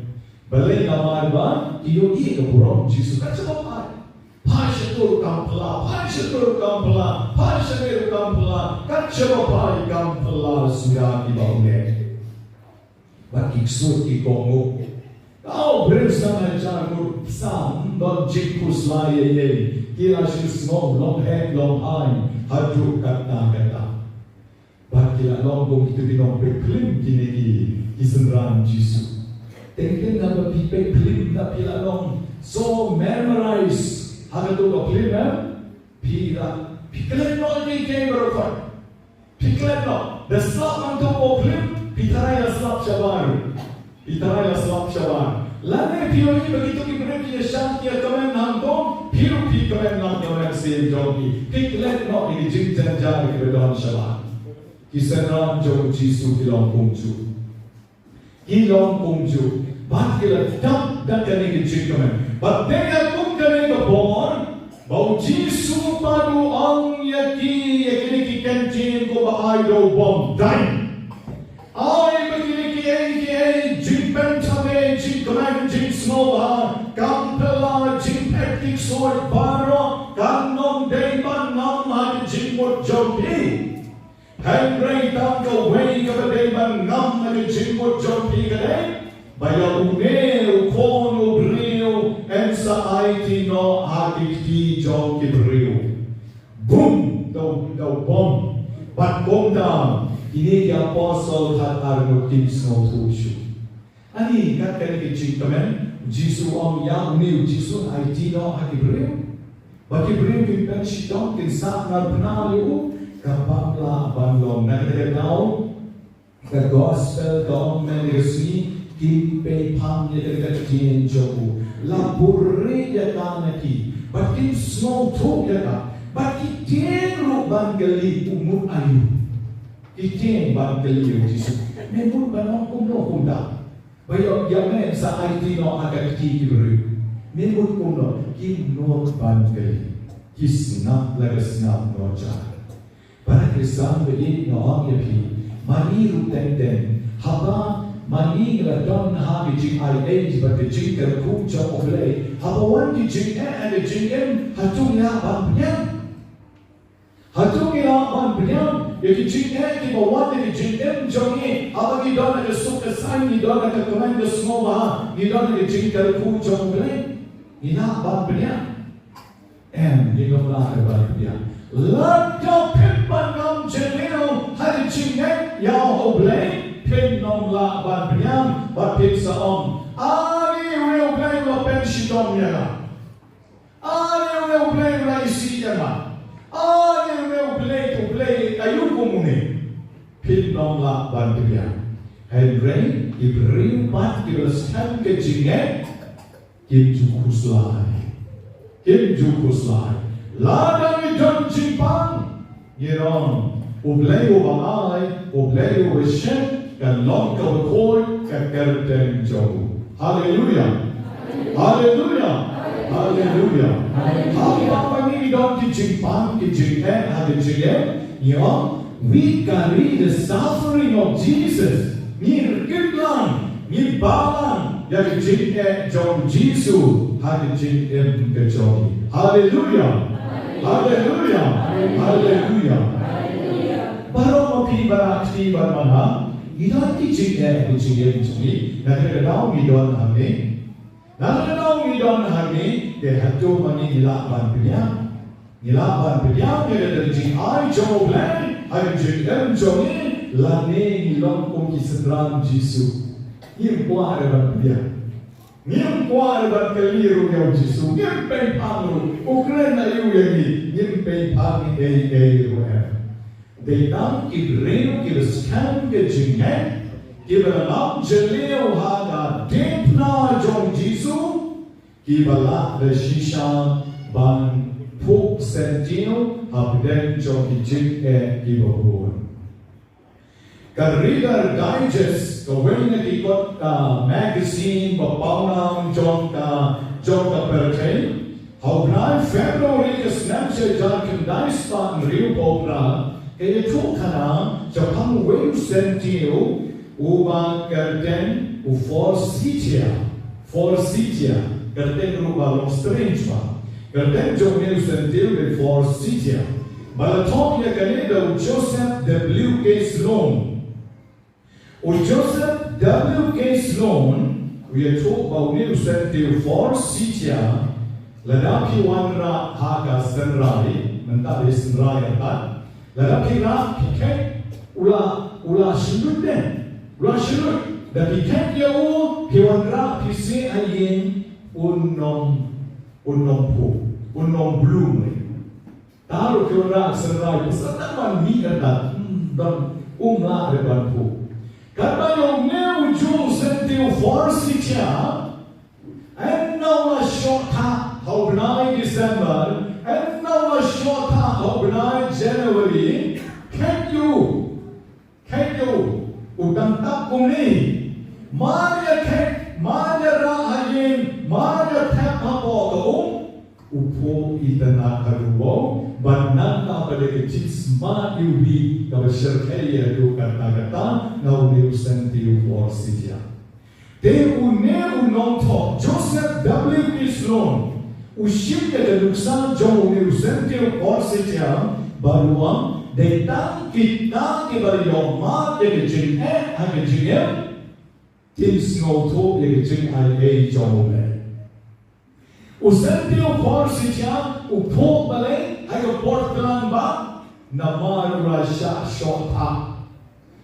Balei? Namar ba ki ïohi ïa ka burom u Jisu. Ka jubab ai. Phai shatur kam phylla, phai shatur kam phylla, phai sha ri kam phylla, kat shaba phai kam phylla suda kiba u leh. Bad ki ksuid ki kohnguh. Ka u briew san hajar ngut, sa ym don jingkhuslai ei ei. Ki la shu sngew longhet longhai haduh katta katta. Bad ki la long kum kito ki nongpeit phlim kine ki, ki synran Jisu. Teng teng naba phi peit phlim, naba phi la long so memorize ha kato ka phlim, eh? Phi la, phi klet noh ïa kiei kiei baroh khoit. Phi klet noh. Da slap hangto ka phlim, phi tharai la slap shabar. Phi tharai la slap shabar. Lane phi ïohi ba kito ki briew ki ïa shang ki ïa kmen hangto, phi ruh phi kmen lang kmen sien jong phi. Phi klet noh ïa ki jingjynjar kiba don shabar. Ki synran jong u Jisu ki long kumjuh. Ki long kumjuh. Bad ki la dap da kane ka jingkmen. Bad dei ïa kum kane ka por ba u Jisu pat u ong ïa ki, ïa kine ki kyntien kumba ai da u bym dei. Ai ba kine kiei kiei, jingpynthame, jingkmen, jingsngewbha, kam phylla, jingphet ki ksuid baroh, kan ym dei ban ngam ha ka jingmut jong phi. Hynrei tang kawei kaba dei ban ngam ha ka jingmut jong phi ka dei ba ïa une u Khun u briew yn sa aiti noh ha ki kti jong ki briew. Bum, da u, da u bym. Bad kumta kine ki apostol khatar ngut kim sngewthuh shuh. Ani, kat kane ka jingkmen, u Jisu u ong ïa une u Jisu un aiti noh ha ki briew. Ba ki briew kin pynshitom, kin sahnarphna ïa u, kaba ym lah ban long. Na kata ka daw, ka gospel ka ong mynne ka sngi, kim pynphang ïa kata ka ktien jong u. La buhrieh ïa ka na ki, bad kim sngewthuh ïa ka, bad ki tieng ruh ban kylli u mut aïu. Ki tieng ban kylli ïa u Jisu. Me mut ban ong kumno kumta. Ba ïoh ïa me sa aiti noh ha ka kti ki briew. Me mut kumno, kim nud ban kylli. Ki sngap la ka sngap noh jar. Para Khristan ba ïeit, nga ong ïa phi, ma ngi ruh teng teng, haba ma ngi la don ha ka jingaiei bad ka jingkyrkhu jong U Blei, haba wan ki jingeh ha ka jingim, hato ngi lah ban pdiang? Hato ngi lah ban pdiang ïa ki jingeh kiba wan na ka jingim jong ngi, haba ngi don ha ka suk ka saiñ, ngi don ha ka kmen ka sngewbha, ngi don ha ka jingkyrkhu jong U Blei? Ngi lah ban pdiang? Em, ngim lah ban pdiang. Lada phin ban ngam jylliew ha ka jingngeit ïa U Blei, phin ym lah ban pdiang, bad phin sa ong, ani u Blei u la pynshitom ïa nga. Ani u Blei u la isih ïa nga. Ani u Blei, u Blei aïu kum une? Phin ym lah ban pdiang. Hynrei ki briew pat kiba la skhem ka jingngeit, kim ju khuslai. Kim ju khuslai. Lada ngi don jingpang, ngi ong, U Blei uba ai, U Blei uba shem, kan long kaba khuid ka kyrteng jong u. Haleluya. Haleluya. Haleluya. Haba ngi don ki jingpang, ki jingeh ha ka jingim, ngi ong, we carry the suffering of Jesus. Ngi rkit lang, ngi balang ïa ka jingeh jong U Jisu ha ka jingim ka jong ngi. Haleluya. Haleluya. Haleluya. Baroh ma phi, baroh kti bad manang, ngi don ki jingeh ha ka jingim jong ngi. Na kata ka daw ngi don hangne. Na kata ka daw ngi don hangne, te hato ma ngi ngi lah ban pdiang? Ngi lah ban pdiang ïa kata ka jingai jong U Blei ha ka jingim jong ngi, lane ngi long kum ki synran Jisu, ngim kwah re ban pdiang? Ngim kwah re ban kylli ruh ïa U Jisu, ngim pynphang ruh, u kren aïu ïa ngi, ngim pynphang ei ei ruh em. Dei tang ki briew kiba skhem ka jingngeit, kiba la ngam jylliew ha ka diengphna jong U Jisu, kiba lah da shisha ban phuh syntiew hapdeng jong ki jingeh kiba bun. Ka Reader Digest, kawei na ki kot, ah, magazine ba pawnam jong ka, jong ka pyrthei, ha u bnai February ka snem shi hajar khyndai spah hynriewphew phra, ka ïathuhkhana shaphang uwei u syntiew uba kyrteng u Forsythia. Forsythia, kyrteng ruh ba long strange ba. Kyrteng jong une u syntiew dei Forsythia. Ba la thoh ïa kane da u Joseph W K Sloan. U Joseph W K Sloan u ïathuh ba une u syntiew Forsythia, lada phi wanrah ha ka synrai, mynta dei synrai artat, lada phi rah phi khet, u la, u la shlut de, u la shlut. Da phi khet ïa u, phi wanrah phi sih ha ïing, un ym, un ym phuh, un ym blum. Tang ruh ki wanrah synrai, phi sa tang ban mih artat, hmm, don, um lah re ban phuh. Katba ïa une u jong u syntiew Forsythia, hynda u la shoh thah ha u bnai December, hynda u la shoh thah ha u bnai January, khet ïa u. Khet ïa u, u dang tap kumne. Mar ïa khet, mar ïa rah ha ïing, mar ïa thep hapoh ka um, u phuh itynnad haduh wow, bad nangta pat ka jingsma iwbih kaba shyrkhei ïa u katta katta na une u syntiew Forsythia. Te une u nongthoh Joseph W K Sloan u shim ïa ka nuksa jong une u syntiew Forsythia bad u ong, dei tang kita kiba ïohmad ïa ka jingeh ha ka jingim kin sngewthuh ïa ka jingaiei jong U Blei. U syntiew Forsythia u phuh balei ha ka por khlaiñ ba namar u la shah shoh thah.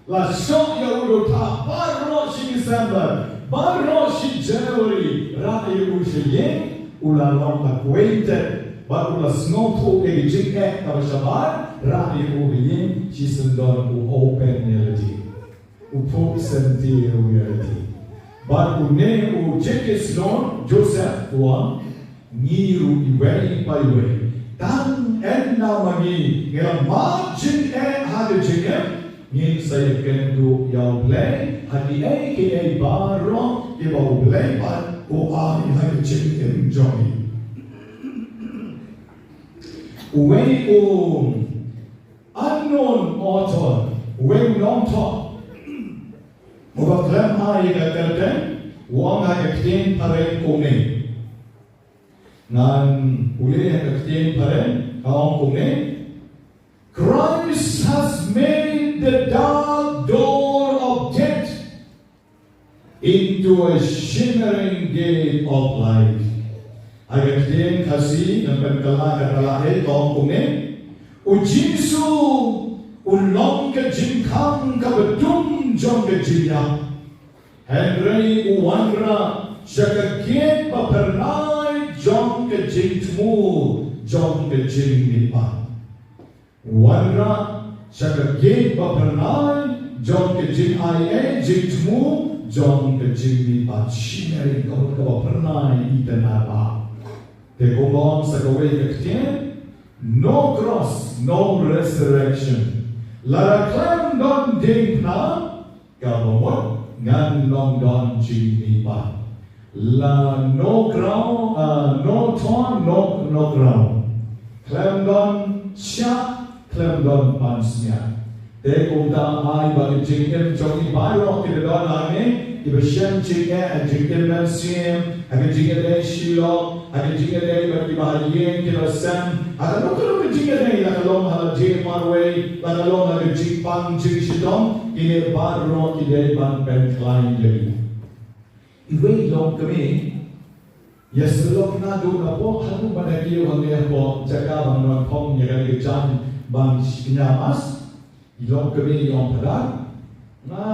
La shoh ïa u da u thah baroh shi December, baroh shi January, rah ïa u sha ïing, u la long acquainted bad u la sngewthuh ïa ka jingeh kaba shabar, rah ïa u ha ïing, shisyndon u open ïa lade. U phuh syntiew ïa lade. Bad une u J K Sloan, Joseph, u ong, ngi ruh iwei pa iwei, tang ynda ma ngi ngi la mad jingeh ha ka jingim, ngin sa ïakynduh ïa U Blei ha kiei kiei baroh kiba U Blei pat u ai ha ka jingim jong ngi. Uwei u unknown author, uwei u nongthoh, uba khlem ai ka kyrteng, u ong ha ka ktien phareng kumne. Ngan pule ha ka ktien phareng, ka ong kumne: Christ has made the dark door of death into a shimmering gate of light. Ha ka ktien Khasi, ngan pynkylla kata la eh, ka ong kumne: U Jisu u long ka jingkhang kaba dum jong ka jingïap. Hynrei u wanrah sha ka gate ba phyrnai jong ka jingthmu, jong ka jingmihpat. Wanrah sha ka gate ba phyrnai jong ka jingaiei, jingthmu, jong ka jingmihpat. Shimmering, ka mut kaba phyrnai itynnad bha. Te kumba ong sa kawei ka ktien, no cross, no resurrection. Lada khlem don diengphna, kaba mut ngan ym don jingmihpat. La no crown, ah, no thorn, no, no crown. Khlem don shah, khlem don pansngiat. Te kumta ai ba ka jingim jong ngi baroh kiba don hangne, kiba shem jingeh ha ka jingim mynsiem, ha ka jingïadei shilok, ha ka jingïadei bad kiba ha ïing kiba sem, ha kano kano ka jingïadei, la ka long ha lade marwei, la ka long ha ka jingpang jingshitom, kine baroh ki dei ban pynkhlaiñ ïa ngi. Iwei i longkmie, ïa sylok naduh napoh haduh ba da kiew hangne hapoh jaka ban wan phong ïa kane ka jaiñ ban shim ïa mass, i longkmie i ong, Phadar, nga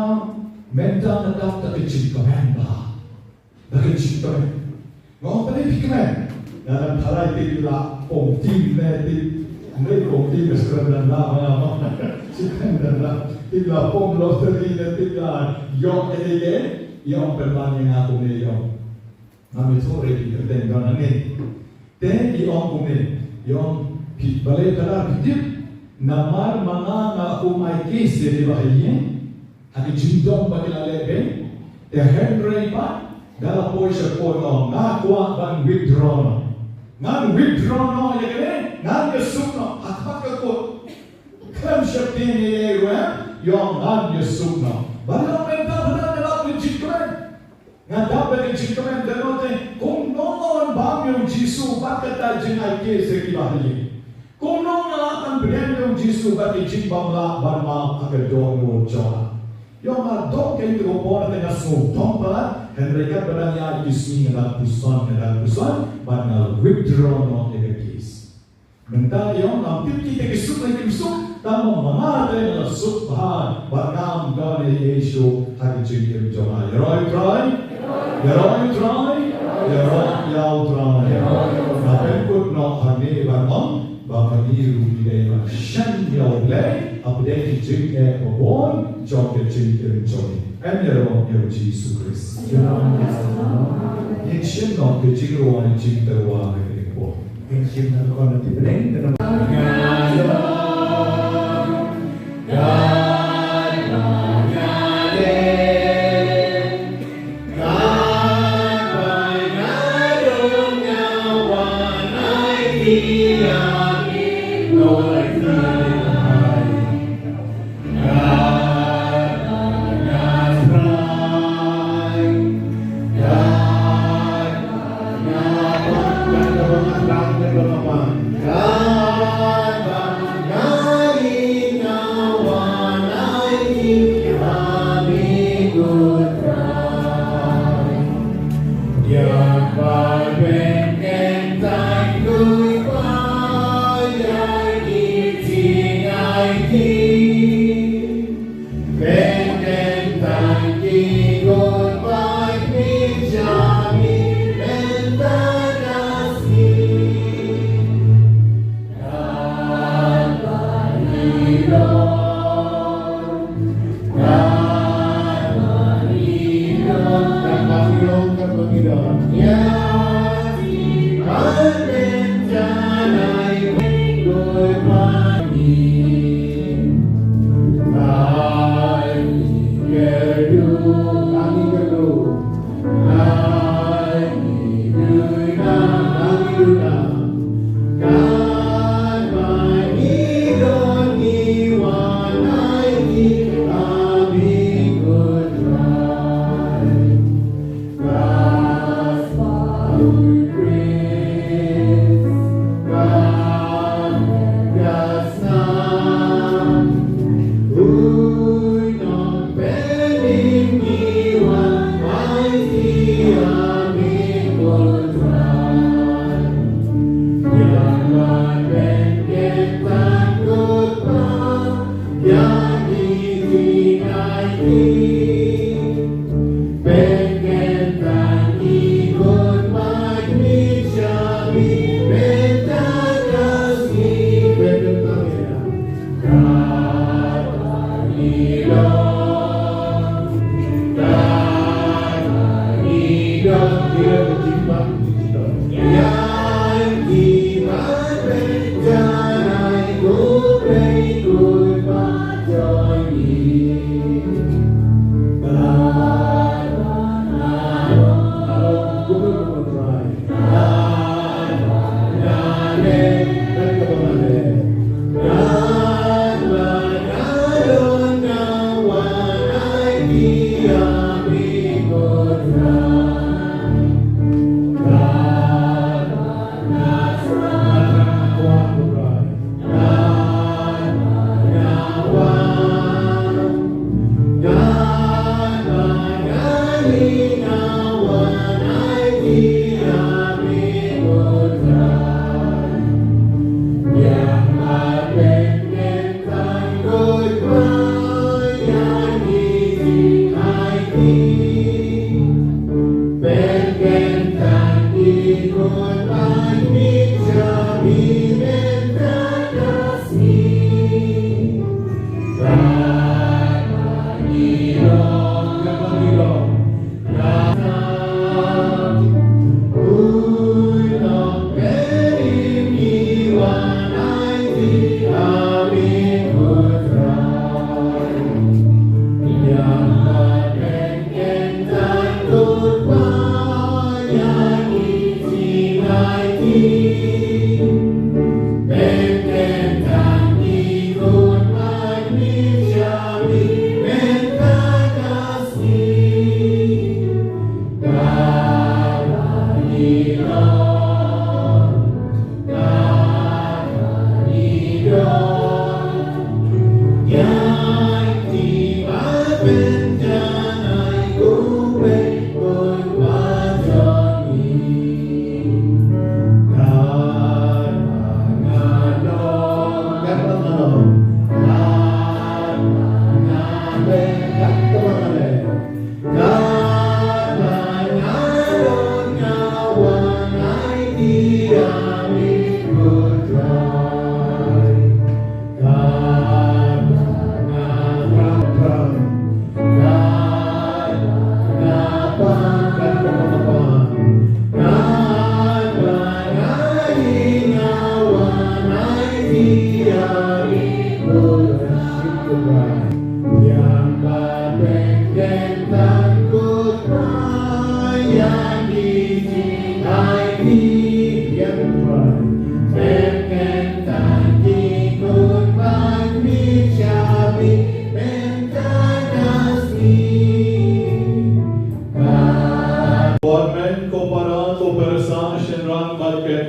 mynta nga dap da ka jingkmen bha. Da ka jingkmen. Nga ong, balei phi kmen? Nga dang tharai tip la pom tim ne tip. Hynrei pom tim ka skrem dang da ma nga ma. Skrem dang da. Tip la pom lottery ne tip la ïoh ïa ïa ïa. Ïa ong pynban ïa nga kumne ïa ong. Ngam ithuh re ki kyrteng don hangne. Te i ong kumne, i ong, phi, balei Phadar phi tip? Namar ma nga nga kum ai case ïa kiba ha ïing ha ka jingdom ba ki la leh beiñ. Te hynrei pat da la poi sha court, ong, nga kwah ban withdraw noh. Ngan withdraw noh ïa kane, ngan ïasuk noh ha khmat ka court. Khlem sheptieng ïa ei ruh, i ong, ngan ïasuk noh. Balei mynta Phadar nga dap da ka jingkmen? Nga dap da ka jingkmen, da noh te kumno ngan bam ïa u Jisu ba Kata jingai case ïa kiba ha ïing. Kumno nga lah ban pdiang ïa u Jisu bad ki jingbymlah ban map ha ka dohnud jong nga. Ïoh nga dok kein te ka por te nga sngewthuh palat, hynrei katba dang ïaid ki sngi nga dang puson, nga dang puson, bad nga withdraw noh ïa ka case. Mynta ïoh ngam tip kita ki suk ne kim suk, tang ma nga te nga suk bha, bad ngam don ei ei shuh ha ka jingim jong nga. Ïaroh ïa u Trai, ïaroh ïa u Trai, ïaroh ïa u Trai. Nga pynkut noh hangne ban ong ba ma ngi ruh ngi dei ban shan ïa U Blei hapdeng ki jingeh babun jong ka jingim jong ngi. Yn ïaroh ïa u Jisu Khrist. Ngin shim noh ka jingrwai jingtyrwa ha kane ka por. Ngin shim noh ka kon na tipdeng ka na.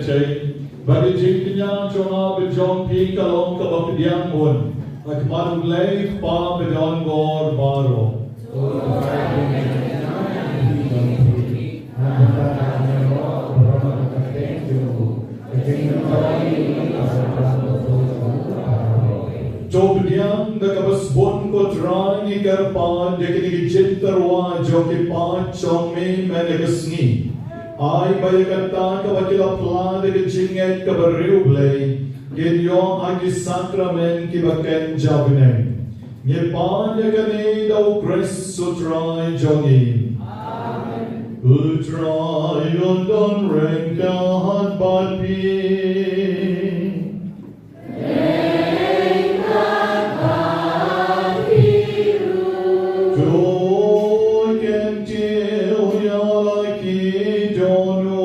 Bad ka jingkñia jong nga bad jong phi ka long kaba pdiang bun ha khmat U Blei Kpa badonbor baroh. To pdiang da kaba sbun, ko Trai, ngi kyrpad ïa kine ki jingtyrwa jong ki paid jong me mynne ka sngi. Ai ba ïa kata kaba ki la pla da ka jingngeit kaba riewblei, kin ïoh ha ki sakramen kiba kynja bneng. Ngi pan ïa kane da U Khrist U Trai jong ngi. Amen. U Trai un don ryngkat bad phi. To kyntiew ïa la ki dohnud.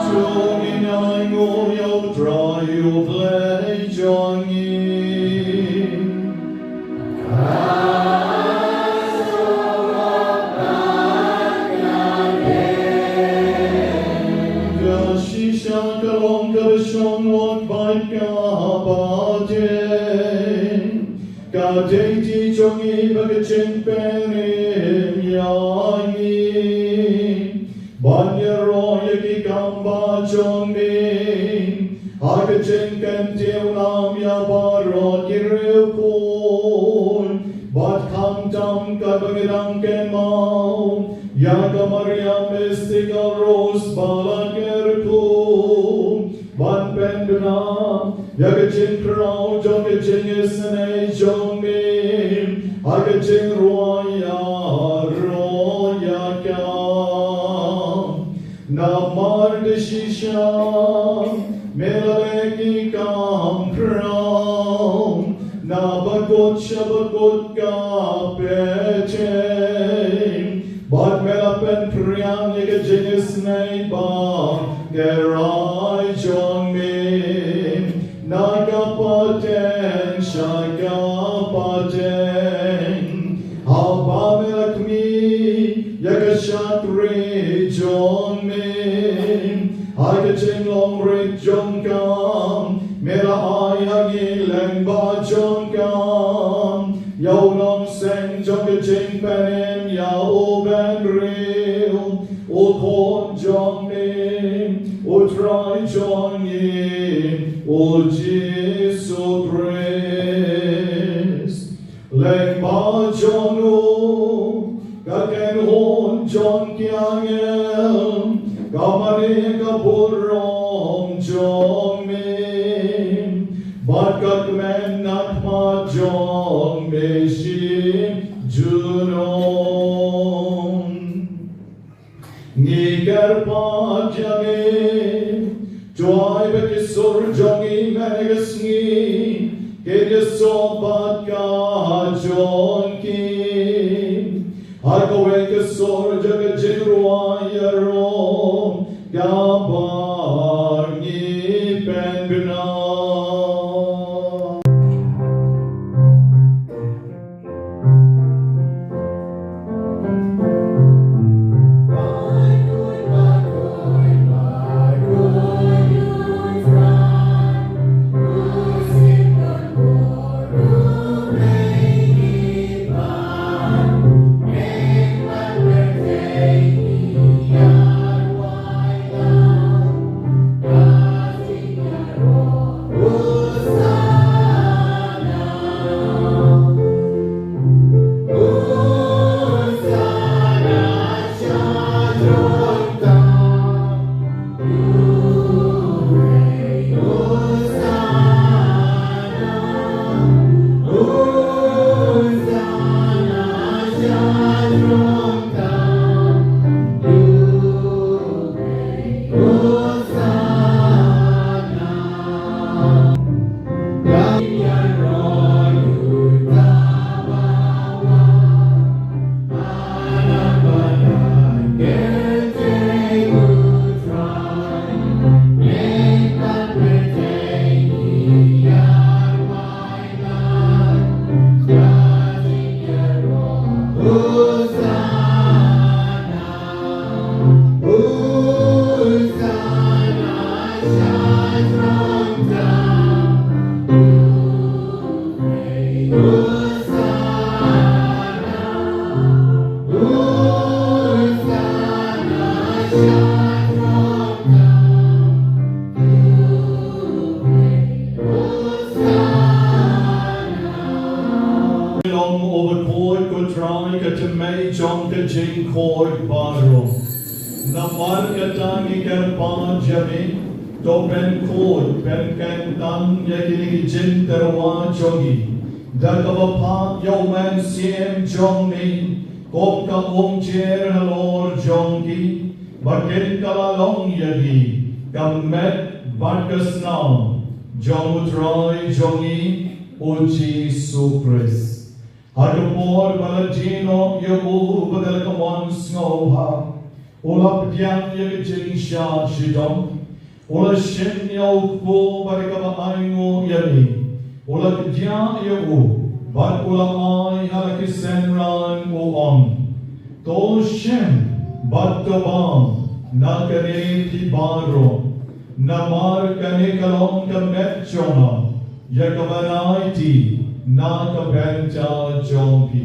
To ngin ainguh ïa U Trai U Blei jong ngi. Ka shisha ka long kaba shong lut bad kaba dei. Ka dei ti jong ngi bad ka jingpynim ïa ngi ban ïaroh ïa ki kam ba jong me ha ka jingkyntiew nam ïa baroh ki riewkhuid, bad khamtam katba ngi dang kynmaw ïa ka Maria Mystica Rose ba la kyrkhu, ban pynbna ïa ka jingkhraw jong ka jingisynei jong me ha ka jingrwai ïaroh ïa ka. Namar da shisha me la leh ki kam khraw, na bakut sha bakut ka pyrthei, bad me la pynphriang ïa ka jingisynei ba kyrhai jong me na ka pateng sha ka pateng. Haba me la khmih ïa ka shakri jong me ha ka jinglong rit jong ka, me la ai ha ngi lyngba jong ka ïa u nongseng jong ka jingpynim ïa u bynriew, u Khun jong me, U Trai jong ngi, U Jisu Khrist. Lyngba jong u ka kynhun jong ki angel, ka mane ka burom jong me, bad ka kmen na khmat jong me shi junom. Ngi kyrpad ïa me, to ai ba ki sur jong ngi mynne ka sngi kin ïasoh bad ka jong ki ha kawei ka sur jong ka jingrwai ïaroh kaba ngi pynbna. Long u ba khuid, ko Trai, ka tymmen jong ka jingkhuid baroh. Namar kata ngi kyrpad ïa me, to pynkhuid, pynkyntang ïa kine ki jingtyrwa jong ngi da kaba phah ïa u Mynsiem jong me, kum ka umjer halor jong ki, ba kin kylla long ïa ngi ka met bad ka snam jong u Trai jong ngi u Jisu Khrist. Ha ka por ba la die noh ïa u bad da la ka mon sngewbha, u la pdiang ïa ka jingshah shitom, u la shim ïa u kpu bad da kaba ainguh ïa ngi, u la kdiah ïa u bad u la ai ha la ki synran, u ong: To shim bad to bam na kane phi baroh, namar kane ka long ka met jong nga, ïa kaba ngan aiti na ka bynta jong phi.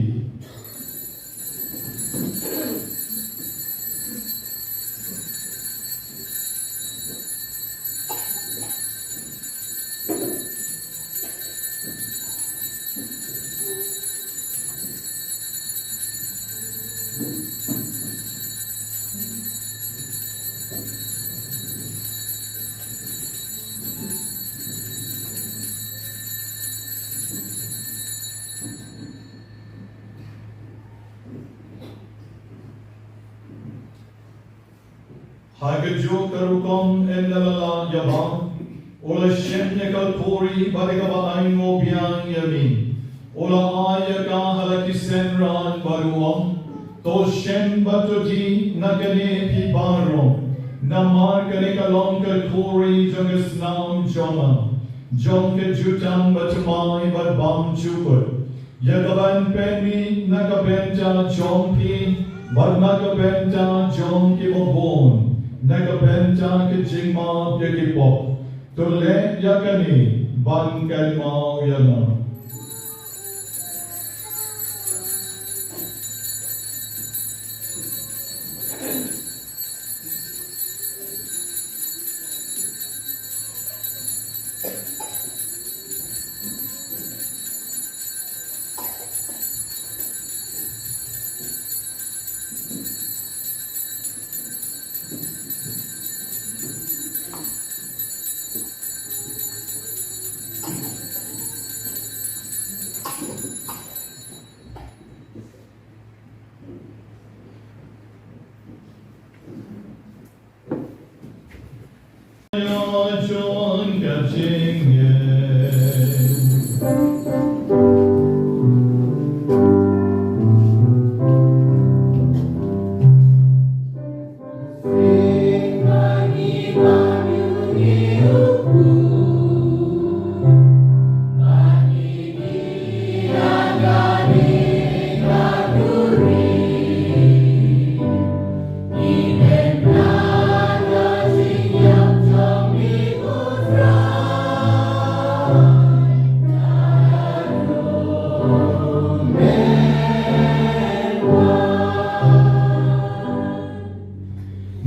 Ha kajuh ka rukom, ynda la lah ïa bam, u la shim ïa ka khuri bad da kaba ainguh biang ïa ngi, u la ai ïa ka ha la ki synran bad u ong: To shim bad to dih na kane phi baroh, namar kane ka long ka khuri jong ka snam jong nga, jong ka jutang bathymmai bad bymjukut, ïa kaban pynmih na ka bynta jong phi bad na ka bynta jong kiba bun, na ka bynta ka jingmap ïa ki pop. To leh ïa kane ban kynmaw ïa nga.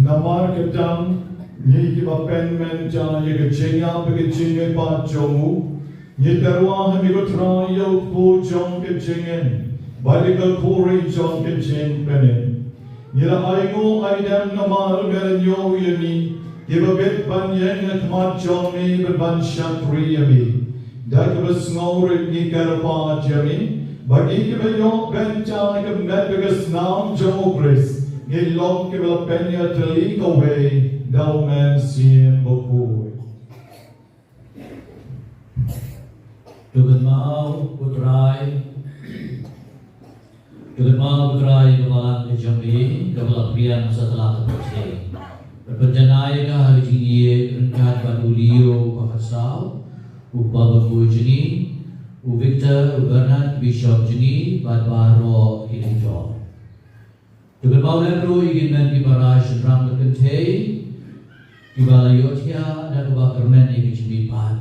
Namar kata, ngi kiba pynmynta ïa ka jingïap bad ka jingmihpat jong u, ngi tyrwa ha me ko Trai ïa u kpu jong ka jingim bad ïa ka khuri jong ka jingpynim. Ngi la ainguh aidem namar me la ñiew ïa ngi, kiba bit ban ïeng ha khmat jong me bad ban shakri ïa me. Da kaba sngewrit ngi kyrpad ïa me, ba ngi kiba ïoh bynta ka met bad ka snam jong u Khrist, ngin long kiba la pynïatylli kawei da u Mynsiem Bakhuid. To kynmaw, ko Trai. To kynmaw, ko Trai, ïa ka balang ka jong me, kaba la pdiang satlak ha kane ka por. Bad pynjanai ïa ka ha ka jingïeit ryngkat bad u Leo ba khatsaw, u kpa bakhuid jong ngi, u Victor, u Bernard, bishop jong ngi, bad baroh ki leader. To kynmaw lem ruh ïa ki hynmen ki para shynrang bad kynthei, Kiba la ïohthiah da kaba kyrmen ïa ka jingmihpat.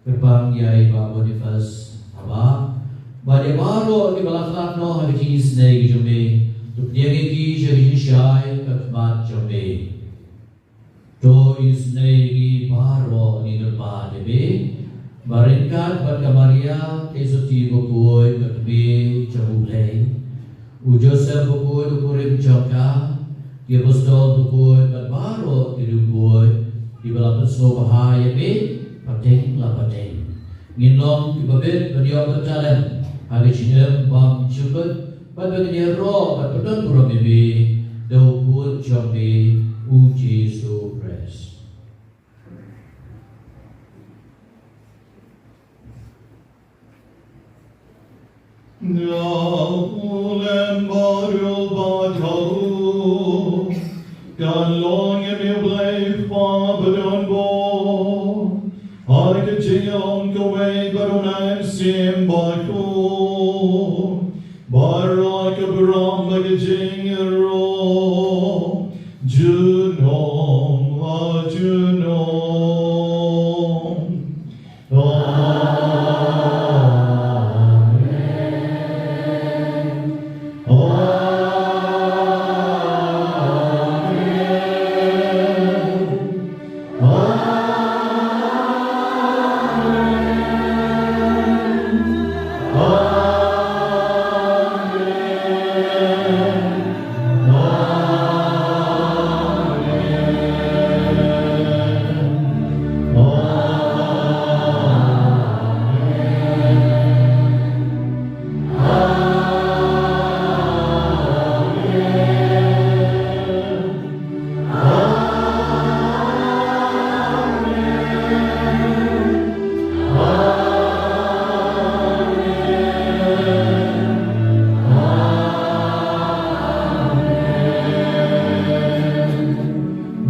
Kyrpang ïa i Bah Boniface Haba bad ïa baroh kiba la khlad noh ha ka jingisynei ka jong me. To pdiang ïa ki sha ka jingshai ka khmat jong me. To isynei ïa ki baroh, ngi kyrpad ïa me ba ryngkat bad ka Maria Theisotti bakhuid ka kmie jong U Blei, u Joseph bakhuid u kurim jong ka, ki apostol bakhuid bad baroh ki riewkhuid kiba la pynsngewbha ïa me pateng la pateng, ngin long kiba bit ban ïoh ka talent ha ka jingim bymjukut, bad ba ngin ïaroh bad pyndonkam ïa me da U Khun jong me, U Jisu Khrist. Na u lem baruh bad ha u, kan long ïa me U Blei Kpa badonbor, ha ka jingïalong kawei bad u Mynsiem Bakhuid, baroh ka burom bad ka jingïaroh junom ha junom.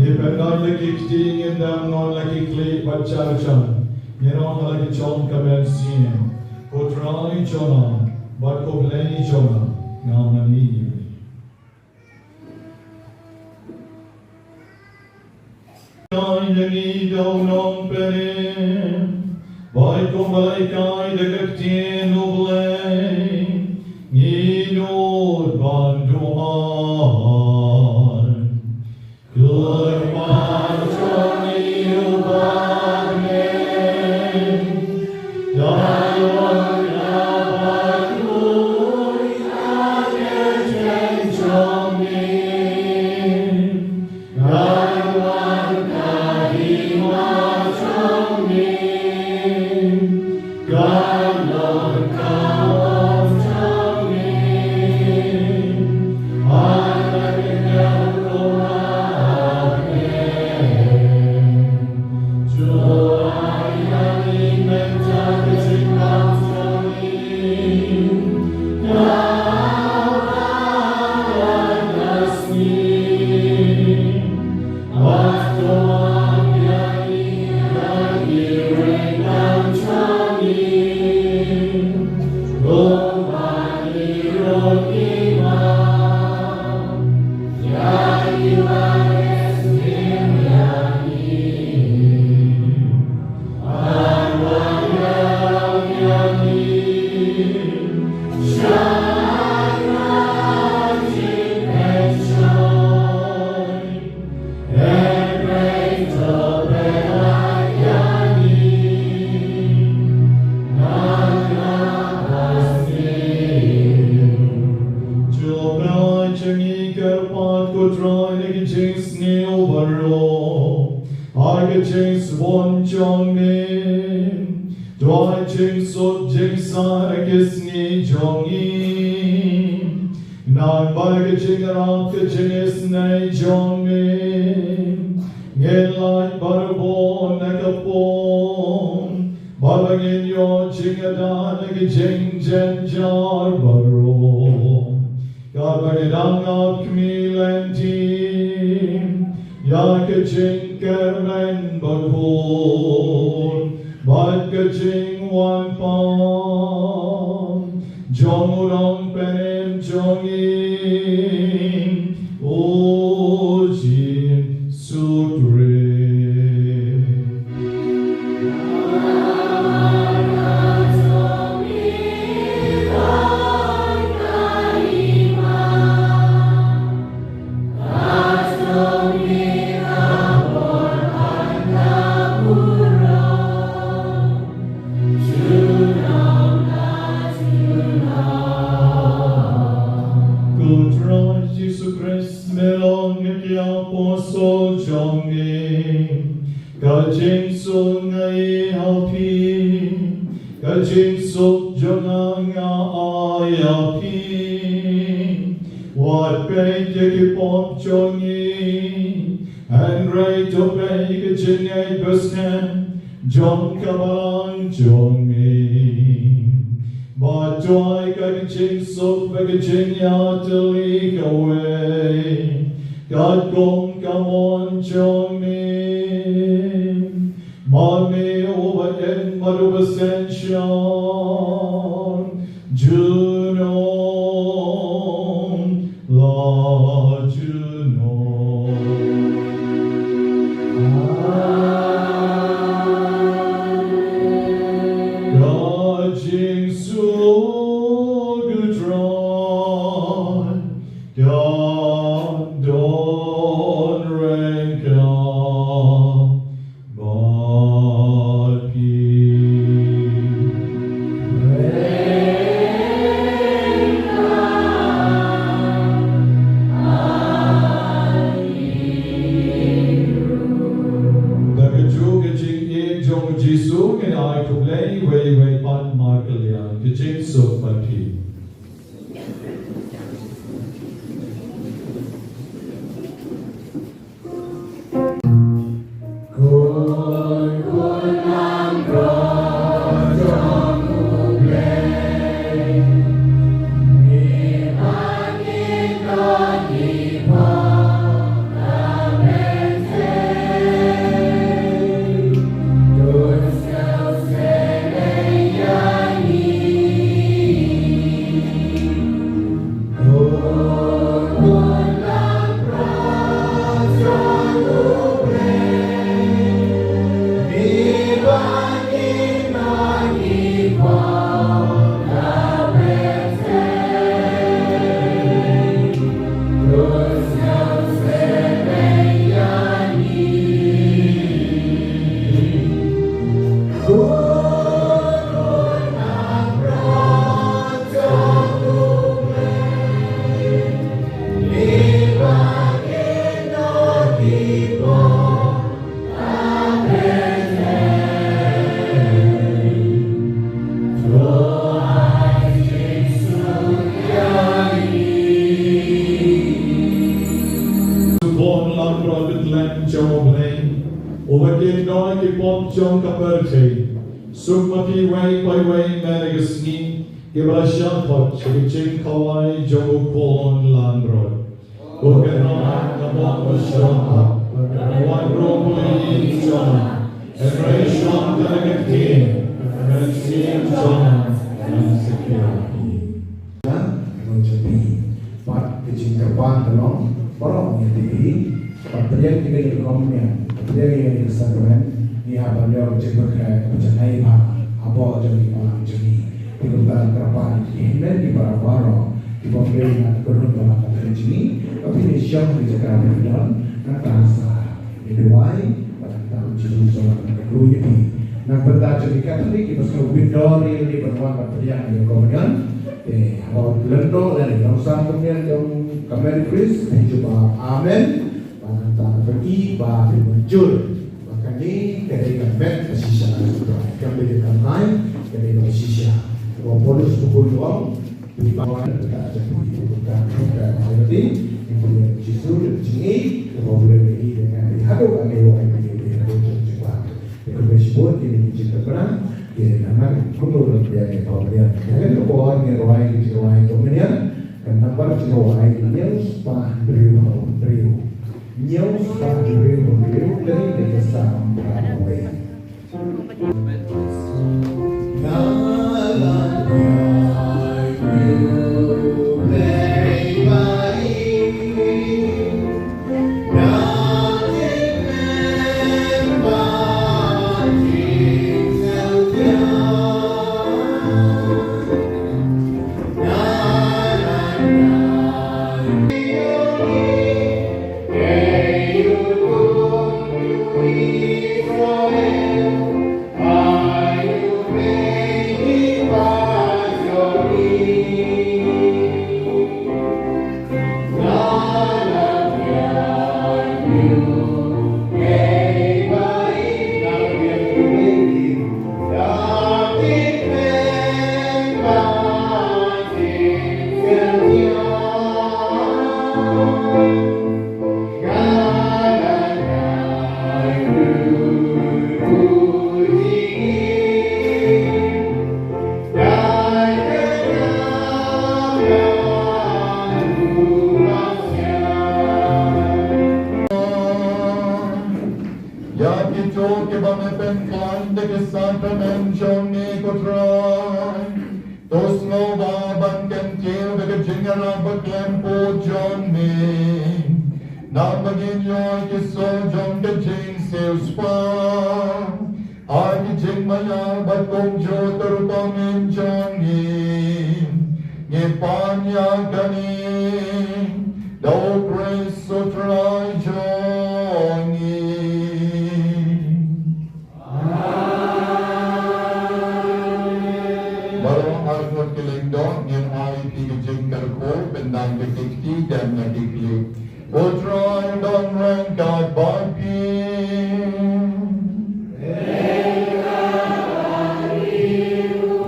Ngi pyndonkam ïa ki kti, ngin dang ngon la ki khlieh bad jar jar. Ngin ong ha la ki jong ka mynsiem: Ko Trai jong nga bad ko Blei jong nga, nga mane ïa me. Kai ïa ngi da u nongpynim, bad kumba la hikai da ka ktien U Blei, ngin nud ban duwai. Ko Kpa jong ngi uba ha bneng, da ka long ka bakhuid ka kyrteng jong me. Ka wan ka hima jong me. Ka long ka mon jong me. Ha ka bynta kumba ha bneng. To ai ha ngi mynta ka jingbam jong ngi. Kaba ha ka sngi. Jubab jong ngi kyrpad ko Trai na ki jingsniew baroh ha ka jingsbun jong me. To ai jingsuk jingsaiñ ha ki sngi jong ngi. Nang bad ka jingïarap ka jingisynei jong me, ngin lait barabor na ka pung, bad ba ngin ïoh jingïada na ki jingjynjar baroh. Katba ngi dang ap khmih lynti ïa ka jingkyrmen bakhuid bad ka jingwan pang jong u Nongpynim jong ngi, U Jisu Khrist. Ka jingsuk nga ai ha phi, ka jingsuk jong nga nga ai ha phi. Wat peit ïa ki pop jong ngi, hynrei to peit ïa ka jingngeit bymman jong ka balang jong ngi. Bad to ai ka jingsuk bad ka jingïatylli kawei katkum ka mon jong me. Ma me uba im bad uba synshar junom la junom. Ka jingsuk U Trai kan don ryngkat bad phi. Da kajuh ka jingïeit jong U Jisu ngin ai khublei iwei ïa iwei pat markylliang. Ka jingsuk bad phi. Bun langbrot ka tlem jong U Blei, uba kynnoh ïa ki pop jong ka pyrthei. Suk ma phi iwei pa iwei mynta ka sngi, kiba la shah khot sha ka jingkhawai jong u khun langbrot. Ko Kynrad, nga bok ba sha, nga wan ruh pule ïing jong nga. Hynrei shong tang ha ka ktien, ka mynsiem jong nga kan sa khia ïa phi. Ngan jubab pat ka jingkyrpad ka long, baroh ngi ïa phi, bad pdiang ïa kane ka komunion, bad pdiang ïa kane ka sakramen, ngi hap ban ïoh ka jingpyrkhat, ka jingaiei bha, hapoh jong ki balang jong ngi. Te kumta ngi kyrpad ïa ki hynmen ki para baroh kiba pdiang ïa kane ka komunion ba la ka pdiang jong ngi, ba phin ïa shong ha ki jaka ba phi don, nangta sa ïa duwai, bad nangta u Jisu u sa wan ban kyrkhu ïa phi. Na ka bynta jong ki Katholik kiba sngewbha ïa lade ban wan ban pdiang ïa ka komunion, te haba lyngdoh lane ïa ka long sam komunion jong ka Mary Grace, phin jubab amen. Bad nangta phin ïohi ba phin mynjur ba kane ka dei ka met ba shisha jong U Trai. Kam dei ka kamai, ka dei kaba shisha. Kaba u Paulus u ong, phi ba wan ka jong phi, ka jong phi, ka jong phi, ka jong phi, Jisu, ka jong phi, kaba u Blei u ïohi ïa phi haduh ka dei u ai phi ïa phi haduh jong jingwan. Te khublei shibun, kine ki jingtbna, ki nang kumno ruh ïa ka komunion. Ïa kane ka por ngin rwai ki jingrwai komunion, ka nambar jingrwai hynñiew spah hynriew hynriew. Hynñiew spah hynriew hynriew, ka dei ka Salm phra wei. Kiba me pynkhlaiñ da ki sakramen jong me, ko Trai, to sngewbha ban kyntiew da ka jingïarap ba khlem pud jong me. Namar ba ngin ïoh ki soh jong ka jingsiewspah ha ki jingmaïa bad kumjuh ka rukom jong ngi. Ngi pan ïa kane da U Khrist U Trai jong ngi. Baroh arngut ki lyngdoh, ngin ai ïa phi ka jingkyrkhu, pyndam da ki kti, dem da ki khlieh. U Trai un don ryngkat bad phi.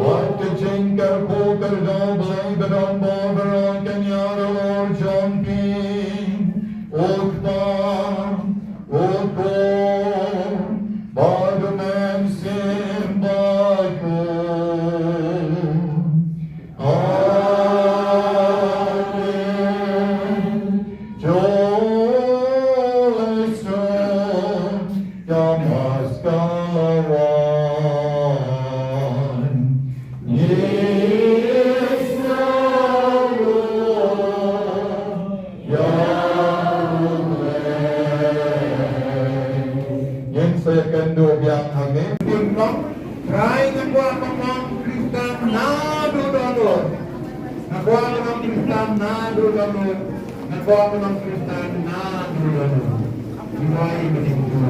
Wat ka jingkyrkhu kyrdoh Blei ba don bor baroh kan ïaroh jong phi. U Kpa, U Khun, bad U Mynsiem Bakhuid. Amen. Jong Jisu ka Mass ka la wan. Ngi sngewthuh ïa U Blei. Ngin sa ïakynduh biang hangne. Kim long, Trai nga kwah ban long Khristan naduh don lut. Nga kwah ban long Khristan naduh don lut. Nga kwah ban long Khristan naduh don lut. Duwai mynta.